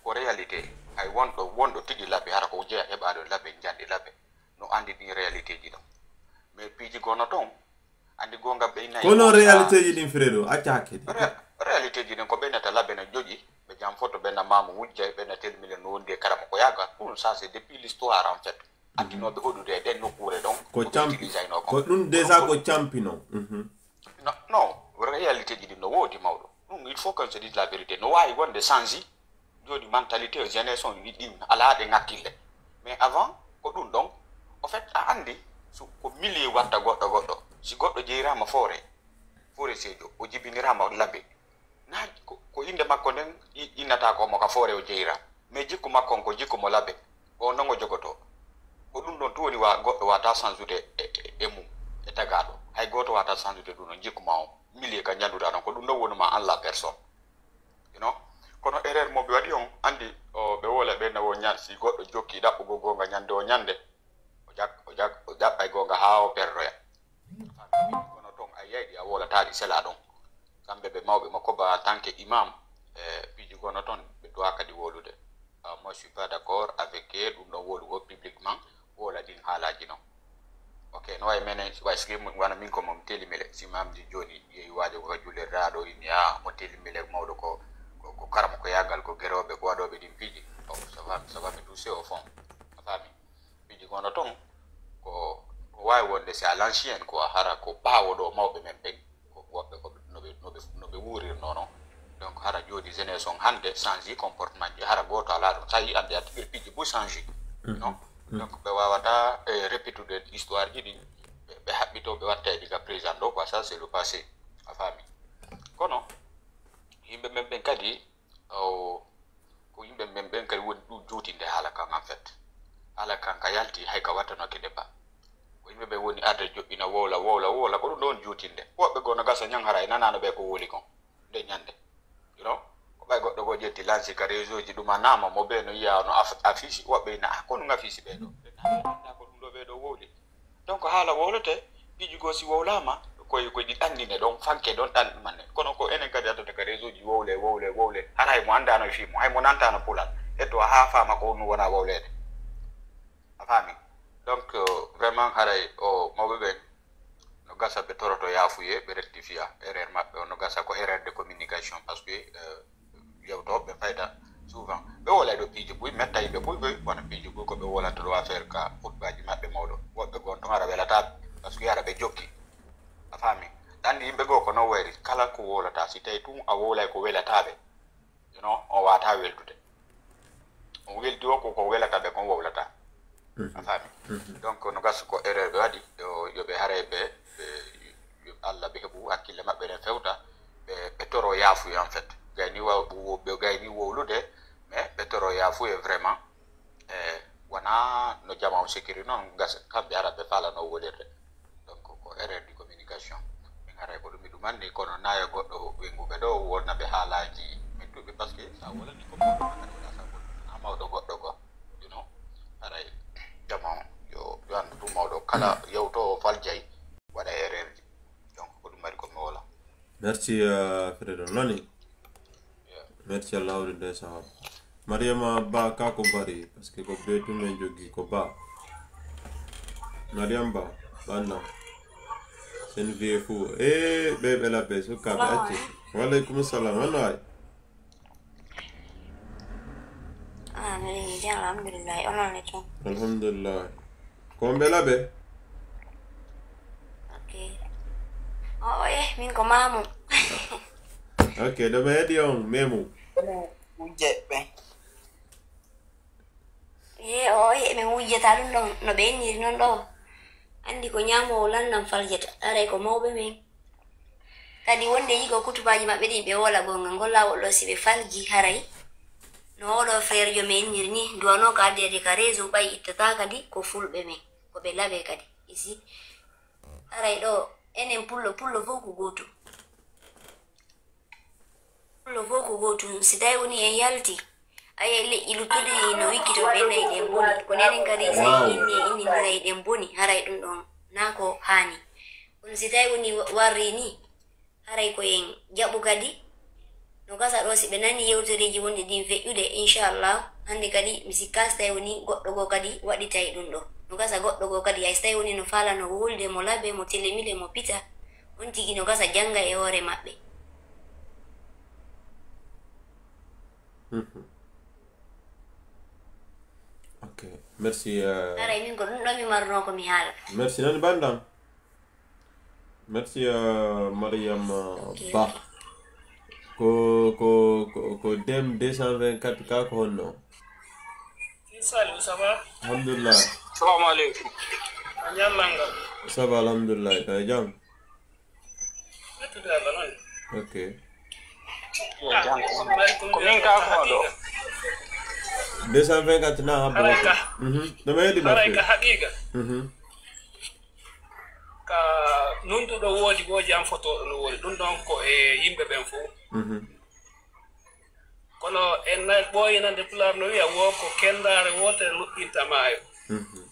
ko réalité, hay wonɗo, wonɗo tigi laɓe, hara ko jeya heɓaɗo laɓe, njanɗi laɓe, no anndi ɗin réalité ji ɗon. Mais piiji gono ton, anndi goonga ɓe nayi. Kono réalité ji ɗin, frère, acca hakkedi. Ré-, réalité ji ɗin ko ɓe nata laɓe na joƴi, ɓe jam foto, ɓe na maamu wujja, ɓe na telmile no wondi e karama ko yaaga. Ɗum, ça, c'est depuis l'histoire, en fait. Attinooɓe hoɗude e ɗen nokkuure ɗon, ko ko ɓe campi-, utilisayno kon. Ko ɗum déjà ko campi non. Mhm. Non, non, réalité ji ɗin no woodi, mawɗo. Ɗum, il faut qu'on se dise la vérité. No waawi wonde change. Jooni mentalité o jeunesse on wi ɗin alaa ɗe ŋakkille. Mais avant, ko ɗum ɗon, au fait, a anndi, so ko milieu watta goɗɗo goɗɗo. Si goɗɗo jeyiraama foore, foore seejo, o jibiniraama labe. Na ko, ko innde makko nden i-, innata ko mo ka foore o jeyira. Mais jikku makko on ko jikku mo labe. Ko non o jogoto. Ko ɗum ɗon tun woni wa-, goɗɗo wata sansude e, e, e mum, e tagaaɗo. Hay gooto wata sansude ɗum ɗon jikku ma on. Milieu ka ñannduɗaa ɗon, ko ɗum ɗon woni ma en la personne. You know? Kono erreur mo ɓe waɗi on, anndi, o, ɓe wola ɓe na wo ñan, si goɗɗo jokki ɗaɓɓugo goonga ñande o ñande, o ƴak-, o ƴak-, o ƴaɓɓay goonga haa o perdoya. Kono ton a yiyay ɗi a wowlata ɗi sela ɗon. Kamɓe ɓe mawɓe makko ba en tant que imam, e piiji gono ton, ɓe duwa kadi wowlude. Ah, moi, je suis pas d'accord avec, eh, ɗum ɗon wowlugol publiquement, wowla ɗin haalaaji non. Ok, no wayi menen, way sigi wano min ko mo telimile, si mamdi jooni, yehi waajo ko ka juulirɗaa ɗo, inni, ah, mo telimile mawɗo ko, ko, ko karamo ko yaagal, ko gerooɓe, ko waɗooɓe ɗin piiji. Oh, ça va, ça va me toucher au fond. A faami? Piiji gono ton, ko, ko waawi wonde c'est à l'ancienne quoi, hara ko ɓaawo ɗo mawɓe men ɓen, ko woɓɓe ko no ɓe, no ɓe, no ɓe wuurirnoo non. Donc hara jooni jeunesse on hannde change comportement ji, hara gooto alaa ɗum. Tawi hannde a tigi piiji buy change. Mhm. Non? Mhm. Donc ɓe waawata, eh, répétude histoire ji ɗin, ɓe, ɓe haɓɓito, ɓe watta e ɗi ka présent ɗo quoi, ça c'est le passé. A faami? Kono yimɓe men ɓen kadi, o, ko yimɓe men ɓen kadi woni ɗum juutinde haala kan, en fait. Haala kan ka yalti, hay ka wattanoke débat. Ko yimɓe ɓen woni arde joɓɓina, wowla, wowla, wowla, ko ɗum ɗon juutinde. Woɓɓe goo no gasa ñan hara e nanaano ɓe ko wowli kon. Nde ñande. You know? Ko ɓay goɗɗo goo ƴetti lansi ka réseau ji ɗum a naama mo ɓe no yiya no af-, affiche, woɓɓe ina, "Ah, ko ɗum affiche ɓe ɗo?" Ɓe naama ko ɗum ɗo ɓe ɗo wowli. Donc haala wowlete, piiji goo si wowlaama, koye, koye ɗi ɗannine ɗon, fanke ɗon, ɗan manne. Kono ko enen kadi addata ka réseau ji, wowle, wowle, wowle. Hara hay mo anndaano e fii mo, hay mo nantaano pulal. Hetto haa faama ko ɗum wona wowleede. A faami? Donc, euh, vraiment, haray o mawɓe ɓen, no gasa ɓe toroto yaafuye, ɓe rectifia erreur maɓɓe o, no gasa ko erreur de communication, parce que, euh, yewtooɓe fayda souvent ɓe wolay ɗo piiji buy metta yimɓe buy buy, wona piiji buy ko ɓe wolata ɗo affaire ka hutbaji maɓɓe mawɗo. Woɓɓe gon ton ara welataɓe, parce que ara ɓe jokki. A faami? Ɗanndi yimɓe goo ko non wayri, kala ko wolata, si tawi tun a wolay ko welataɓe, you know, on wata weldude. On weldi o ko, ko welataɓe kon wowlata. A faami? Donc, no gasa ko erreur ɓe waɗi, yo, yo ɓe haray ɓe, ɓe, yo Allah ɓe heɓu hakkille maɓɓe ɗen fewta, ɓe, ɓe toro yaafuya, en fait. Gayni wa-, wo-, ɓe gayni wowlude, mais ɓe toro yaafuya vraiment. E, wona no jama on sikiri noon, gasa kamɓe hara ɓe faalano wolirde. Donc, ko erreur de communication. Min haray ko ɗum mi ɗumanni, kono nayo goɗɗo wenguɓe ɗo, wonna ɓe haalaaji mettuɓe, parce que sa wolani ko mawɗo, ma kadi wona sa wolani, a mawɗo goɗɗo goo, you know, haray jama on yo, yo anndu ɗum mawɗo, kala yewto o faljay, waɗa erreur ji. Donc, ko ɗum mari ko mi wola. Merci, euh, Fredo. Nani? Merci Allah, wuri nde sawa. Mariama Ba ka ko bari, parce que ko be tum en joggi ko Ba. Mariam Ba, ɓanna. Sen vieux fou. Eh, ɓe ɓe labbe, sukkaaɓe acci. Wa alaikum salam. Wano ay? Ah, mi jam, alhamdulillah. Onon ne toon? Alhamdulillah. Ko on ɓe laɓe? Ok. O, o, eh, min ko Mamu. Ok, ɗo ɓe heɗi on, Memu. Wujje ɓe. Eh, o, eh, min wujjata ɗum ɗon, no ɓe inniri noon ɗo. Anndi ko ñaamoowo lanndam faljata, aray ko mawɓe men. Kadi wonde yigo kutubaaji maɓɓe ɗin ɓe woola goonga, ngol laawol ɗo si ɓe falji haray. No oɗo frère jo men inniri ni, duwanoo ka addi addi ka réseau ɓay ittata kadi ko fulɓe men, ko ɓe laɓe kadi. Isi, haray ɗo, enen pullo, pullo fof ko gootum. Pullo fof ko gootum. Si tawi woni en yalti, a yi'ay leƴƴi luttuɗi ɗi no wikkitoo ɓe nayi ɗen boni. Kono enen kadi, so en inni, en innindira e ɗen boni, haray ɗum ɗon naa ko haani. Kono si tawi woni wa-, warri ni, haray ko en jaɓu kadi. No gasa ɗo, si ɓe nani yewtereeji wonɗi ɗin feƴƴude, inchallah, hannde kadi mi sikkaa si tawi woni goɗɗo goo kadi waɗitay ɗum ɗo. No gasa goɗɗo goo kadi, hay si tawi woni no faalano wowlude mo laɓe, mo telemile, mo pita, on tigi no gasa jannga e hoore maɓɓe. Mhm. Ok, merci, euh, haray min ko ɗum ɗo mi marunoo ko mi haala. Merci, nani banndam. Merci, euh, Mariam, euh, ok, Ba. Ok. Ko, ko, ko, ko Dem deux cent vingt-quatre ka ko honno? Saliou, ça va? Alhamdulillah. Salamu aleykum. A ñallanga. Ça va, alhamdulillah. Ka jam? Mettude Allah noon. Ok. Ah, ko min ka ko ɗo. Deux cent vingt-quatre na habbo. Haray ka. Mhm. No ɓe heɗi haray ka haqiqa. Mhm. Ka nunɗuɗo woodi, woodi an fotooɗo no woodi. Ɗum ɗon ko e yimɓe ɓen fof. Mhm. Kono en nay ɓooyinande Pulaar no wiya, wo ko kenndaare wootere luɓɓinta maayo. Mhm.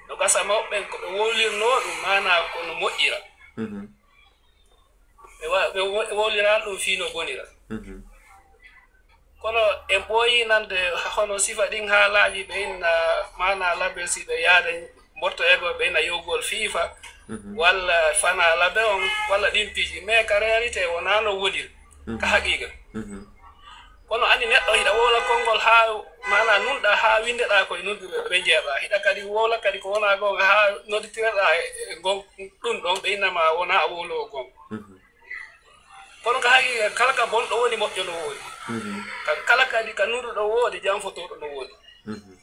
No gasa mawɓe ɓen ko ɓe wowlirnoo ɗum, maanaa ko no moƴƴira. Mhm. Ɓe wa-, ɓe wo-, wowliraano ɗum fii no bonira. Mhm. Kono en ɓooyii nande hono sifa ɗin haalaaji ɓe inna, maanaa label si ɓe yaada mbottoo e ɓe inna yowgol fiifa, mhm, walla fana labe on, walla ɗin piiji. Mais ka réalité wonaa no woniri, ka, mhm, haqiiqa. Mhm. Kono anndi neɗɗo hiɗa wowla konngol haa, maanaa nunɗaa haa winndeɗaa koye nunɗuɓe ɓe njeeɓaa. Hiɗa kadi wowla kadi ko wonaa goonga haa nodditireɗaa e, e ngon-, ɗum ɗon ɓe inna ma wonaa a wowloowo goonga. Mhm. Kono ka haqiiqa, kala ka bonɗo woni, moƴƴo no woodi. Mhm. Ka-, kala kadi ka nunɗuɗo woodi, janfotooɗo no woodi. Mhm.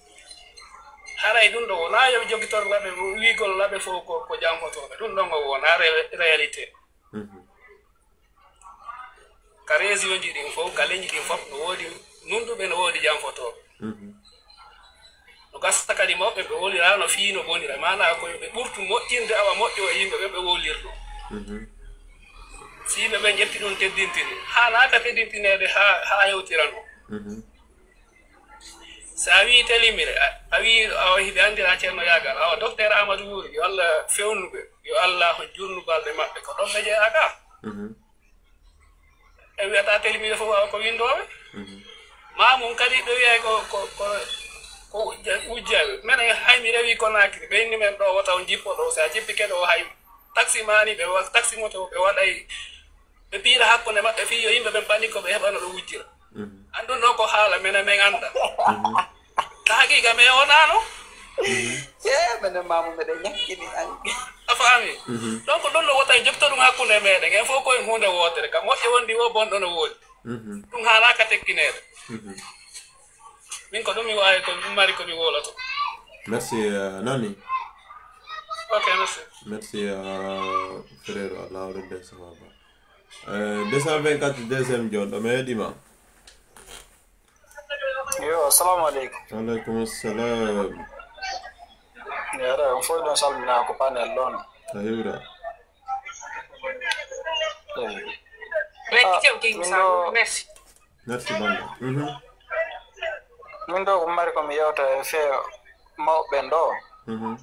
Haray ɗum ɗo wonaa yo jogitor laɓe, wiigol laɓe fof ko, ko janfotooɓe. Ɗum ɗon o wonaa ré-, réalité. Mhm. Ka région ji ɗin fof, ka leñi ɗin fof, no woodi nunɗuɓe, no woodi janfotooɓe. Mhm. No gasa kadi mawɓe ɓe wowliraano fii no bonira, maanaa ko yo ɓe ɓurtu moƴƴinde awa moƴƴo e yimɓe ɓe ɓe wowlirnoo. Mhm. Si yimɓe ɓe ƴetti ɗum teddintini, haanaaka teddintineede haa, haa hewtiranoo. Mhm. So a wii telimire, a, a wii awa hiɓe anndira Ceerno Yaagal, awa Docteur Amadou Wuri, yo Allah fewnu ɓe, yo Allah jurnu balɗe maɓɓe, ko ɗon ɓe jeyaa ka. Mhm. Ɓe wiyata telimire fof awa ko winndooɓe. Mhm. Maa mum kadi ɓe wiyay ko, ko, ko, ko wujja-, wujjaaɓe. Menen hay mi rewii Conakry, ɓe inni men ɗo wota on jippo ɗo, so a jippi keɗo o hay taxi maani ɓe wa-, taxi moto ɓe waɗay, ɓe piira hakkunde maɓɓe fii yo yimɓe ɓen panik ko ɓe heɓa no ɓe wujjira. Mhm. An ɗum ɗo ko haala menen men annda. Mhm. Ka haqiiqa, mais wonaano. Mhm. Ee, menen maamu meɗen ñakkini an. A faami? Mhm. Donc, ɗum ɗo wota en jokto ɗum hakkunde meɗen. En fof ko en huunde wootere. Ka moƴƴo wondi wo, bonɗo no woodi. Mhm. Ɗum haalaaka tekkineede. Mhm. Min ko ɗum mi waawi ko, ɗum mari ko mi wowloto. Merci, euh, Nani. Ok, merci. Merci, euh, frère, Allah o rende sawaba. Euh, deux cent vingt-quatre deuxième jon, ɗo mi heɗima. Yo, assalamu aleykum. Wa aleykum salam. Yara, on fof ɗon salmina ko panel ɗon. A hiwra. Eh. Merci, Ah, King min Sam. ɗo Merci. Merci, Bamba. Mhm. Min ɗo ko mari ko mi yewta e fee mawɓe ɓen ɗo. Mhm.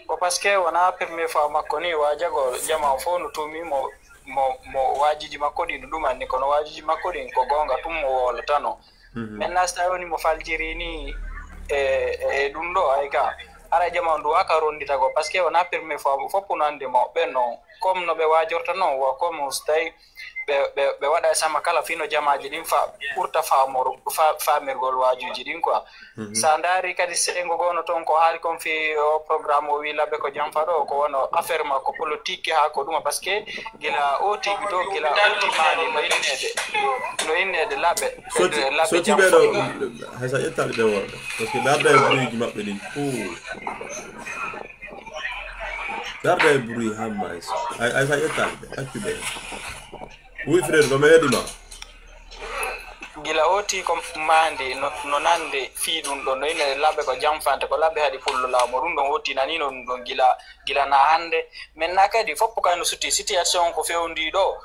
Ko parce que wona premier fois makko ni waajago jama o fof no tuumi mo, mo, mo waajuji makko ɗi no ɗumanni, kono waajuji makko ɗin ko goonga tun mo wowlatano. Mhm. Maintenant, so tawi woni mo faljiri ni e, e ɗum ɗo, ay ka, ara jama on duwa ka ronditago, parce que wona premier fois, fof no anndi mo, ɓen non, comme no ɓe waajorta non, wa comme so tawi ɓe, ɓe, ɓe waɗa e sama kala fino jamaaji ɗin fa, ɓurta faamor-, fa, faamirgol waajuji ɗin quoi. Mhm. Sa ndaari kadi senngo gono toon ko haali kon fii o programme o wii laɓe ko janfa ɗo, ko wono affaire makko politique haa ko ɗuma, parce que gila o tigi ɗo, gila o tigi maani no inneede, no inneede laɓe. Soti, e laɓe soti ɓe ɗo, janfa. Hay sa ƴettaali ɓe worɓe. Parce que darda e bruitji maɓɓe ɗin. Puu. Darda e bruit hamma hay sa. Ay, ay sa ƴettaali ɓe. Accu ɓe. Oui, frère, ko mi heɗima. Gila oti ko mandi no, no nande fii ɗum ɗo, no ine laɓe ko janfante, ko laɓe haɗi pullo laamu. Ɗum ɗon oti nanino ɗum ɗon gila, gila na hannde. Maintenant kadi, foppo kay no suti situation ko fewndi ɗo.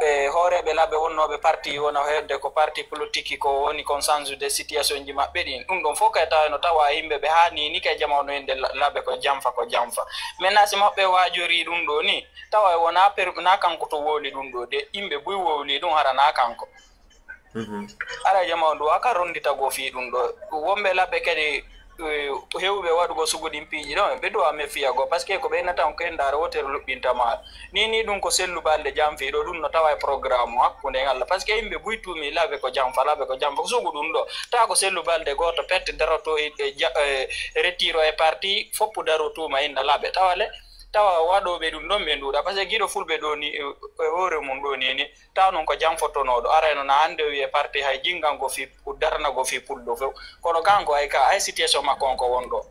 E hooreeɓe laɓe wonnooɓe parti wona hedde ko parti politique ko woni kon sansude situation ji maɓɓe ɗin. Ɗum ɗon fof kay tawa no tawa yimɓe ɓe haa ni, ni kay jama no inde la-, laɓe ko janfa, ko janfa. Maintenant si maɓɓe waajori ɗum ɗo ni, tawa wona per-, na kanko to wowli ɗum ɗo de, yimɓe buy wowli ɗum hara na kanko. Mhm. Ara jama on ɗum aka rondita go fii ɗum ɗo. Wonɓe laɓɓe kadi, eh, hewɓe waɗugo sugu ɗin piiji ɗon, ɓe duwa me fiya go, parce que ko ɓe nata on ko e ndaara wotere luɓɓinta ma. Ni, ni ɗum ko sellu balɗe jam fii ɗo, ɗum no tawa e programme o hakkunde en Allah. Parce que yimɓe buy tuumi laɓe ko jam fa, laɓe ko jam fa, ko sugu ɗum ɗo. Tawa ko sellu balɗe gooto pette daroto e, e ja-, e retiro e parti, foppu daro tuuma inna laɓe. Tawa le, tawa waɗooɓe ɗum ɗon ɓe nduuɗa. Parce que giɗo fulɓe ɗo ni, e, e hoore mum ɗo ni, ni, taw noon ko jam fottonooɗo. Arayno na hannde o wiye parti hay jinngango fii darnago fii pullo few. Kono kanko ay ka, ay situation makko on ko won ɗo.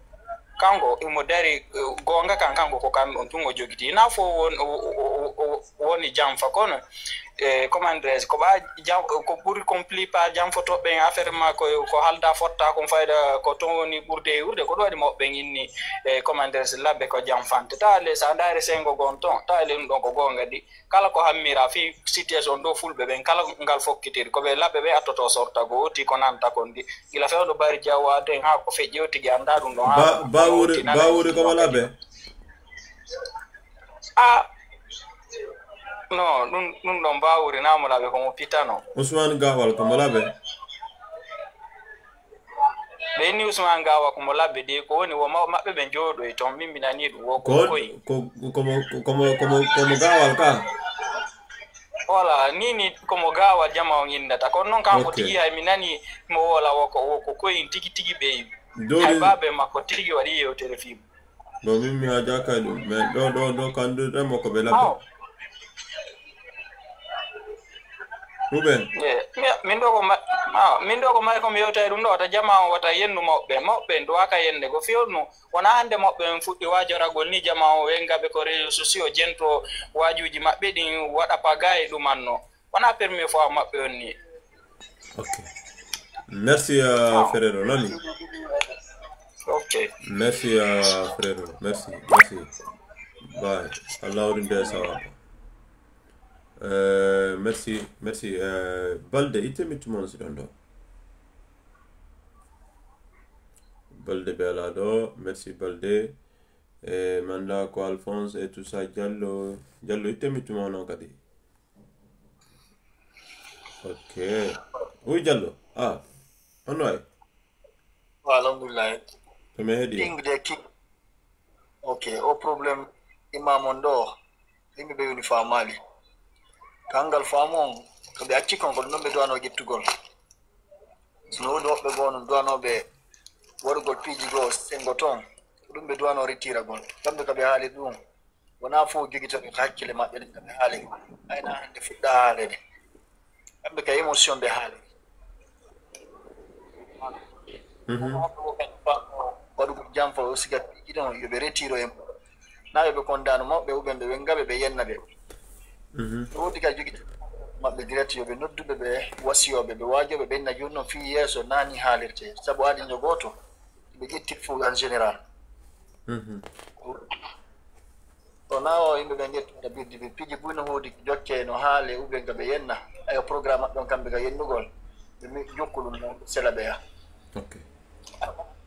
Kanko imo dari, eh, goonga kan, kanko ko kan ɗon tun o jogiti. Na fof won, o, o, o, o, woni jam fa kono, eh, comment dirais-je, ko ɓa jam, ko ɓuri compli pa jam foto ɓen affaire ma ko, ko halda fotta kon fayda ko ton woni ɓurde e urde. Ko ɗum waɗi mawɓe ɓen inni, eh, comment dirais-je, labbe ko jam fante. Tawa le sa ndaari sengo gon ton, tawa le ɗum ɗon ko goonga di. Kala ko hammira fii situation ɗo fulɓe ɓen, kala ngal fokkitiri, ko ɓe laɓɓe ɓe attoto sorta go, oti ko nanta kon di. Gila fewndo bari jawwaade en haa ko feƴƴi o tigi annda ɗum ɗon haa Ba-, ko Bawuri, oti nana Bawuri ko mo laɓɓe? Ah, non, ɗum, ɗum ɗon Bawuri na mo laɓɓe ko mo pitano. Ousmane Gawal ko mo laɓɓe? Ɓe inni Usman Gawa ko mo labbe de, ko woni wo ma-, maɓɓe ɓe jooɗoy ton, min mi nani ɗum wo ko Ko, koy. ko, ko mo, ko mo, ko mo, ko mo Gawal ka? Wala, ni, ni ko mo Gawal jama on indata. Kono noon kanko Ok. tigi hay mi nani mo wola wo ko, wo ko koy tigi tigi ɓe Dori. Hay babe makko tigi waɗi yewtere fii. Bon, min mi haajaaka e ɗum, mais ɗo, ɗo, ɗo, kandu remo ko ɓe labbe. Aw. Ruben. Eh, mi, min ɗo ko ma-, aw, min ɗo ko mari ko mi yewta e ɗum ɗo, wata jama on, wata yennu mawɓe. Mawɓe en duwaka yende, ko fewnu. Wona hannde mawɓe en fuɗɗi waajoragol ni jama on, wengaɓe ko réseaux sociaux, jento waajuuji maɓɓe ɗin, waɗa paga e ɗumanno. Wona premier fois maɓɓe on ni. Ok. Merci, euh, Ferrero. Nani? Ok. Merci, euh, Ferrero. Merci. Merci. Bye. Allah woni be sawa. Euh, merci, merci. Euh, Balde, itte mi tumon si ɗon ɗo. Balde be ala ɗo. Merci, Balde. E manda ko Alphonse et tout ça, Diallo. Diallo, itte mi tumon non kadi. Ok. Oui, Diallo. Ah, on way. Wa alhamdulillah. To mi heɗi. King de king. Ok, o problème imam on ɗo, yimɓe ɓe woni faamaali. Kangal faamu on, ko ɓe acci kon, ko ɗum ɗon ɓe duwano ƴettugol. So no woodi woɓɓe goo non duwanooɓe waɗugol piiji goo senngo toon, ko ɗum ɓe duwano rettiragol. Kamɓe ka ɓe haali ɗum. Wonaa fof jogitooɓe ko hakkille maɓɓe ɗen, kamɓe haali. Ayna hannde fuɗɗa haalede. Kamɓe ka émotion ɓe haali. Waɗugol janfa o siga piiji ɗon yo ɓe retiro en. Na yo ɓe kondano mawɓe uɓen ɓe wenga ɓe ɓe yenna ɓe. Woodi ka jogi maɓɓe direct yo ɓe nodduɓe ɓe wasiyoɓe ɓe wajoɓe ɓe inna jooni noon fii yeeso nani haalirte sabu aadi njo gooto ɓe ƴetti fof en général. So na o yimɓe ɓe ƴettude birdi ɓe piiji buy no hoodi jokke no haale uɓe nga ɓe yenna ayo programme maɓɓe on kamɓe ga yennugol ɓe mi jokku ɗum noon sela ɓe ya. Ok.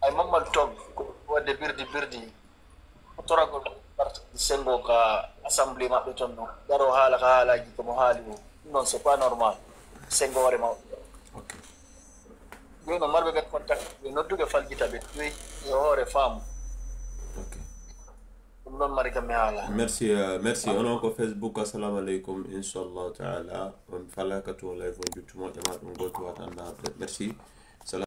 Ay Mamadou Tog ko wadde birdi birdi toragol parti sengo ka assemblée maɓɓe toon noon garo haala ka haalaji komo haali o ɗum noon c'est pas normal sengo hoore mawɓe. Ok. Jooni o marɓe ɓen contact ɓe nodduɓe faljita ɓe ɗoy e hoore faamu. Ok. Ɗum noon mari kam mi haala. Merci, euh, merci. Onon ko Facebook, assalamu alaikum, inshallah ta'ala. On falaka to live on juttu moƴƴa ma ɗum goto wata anda habde. Merci.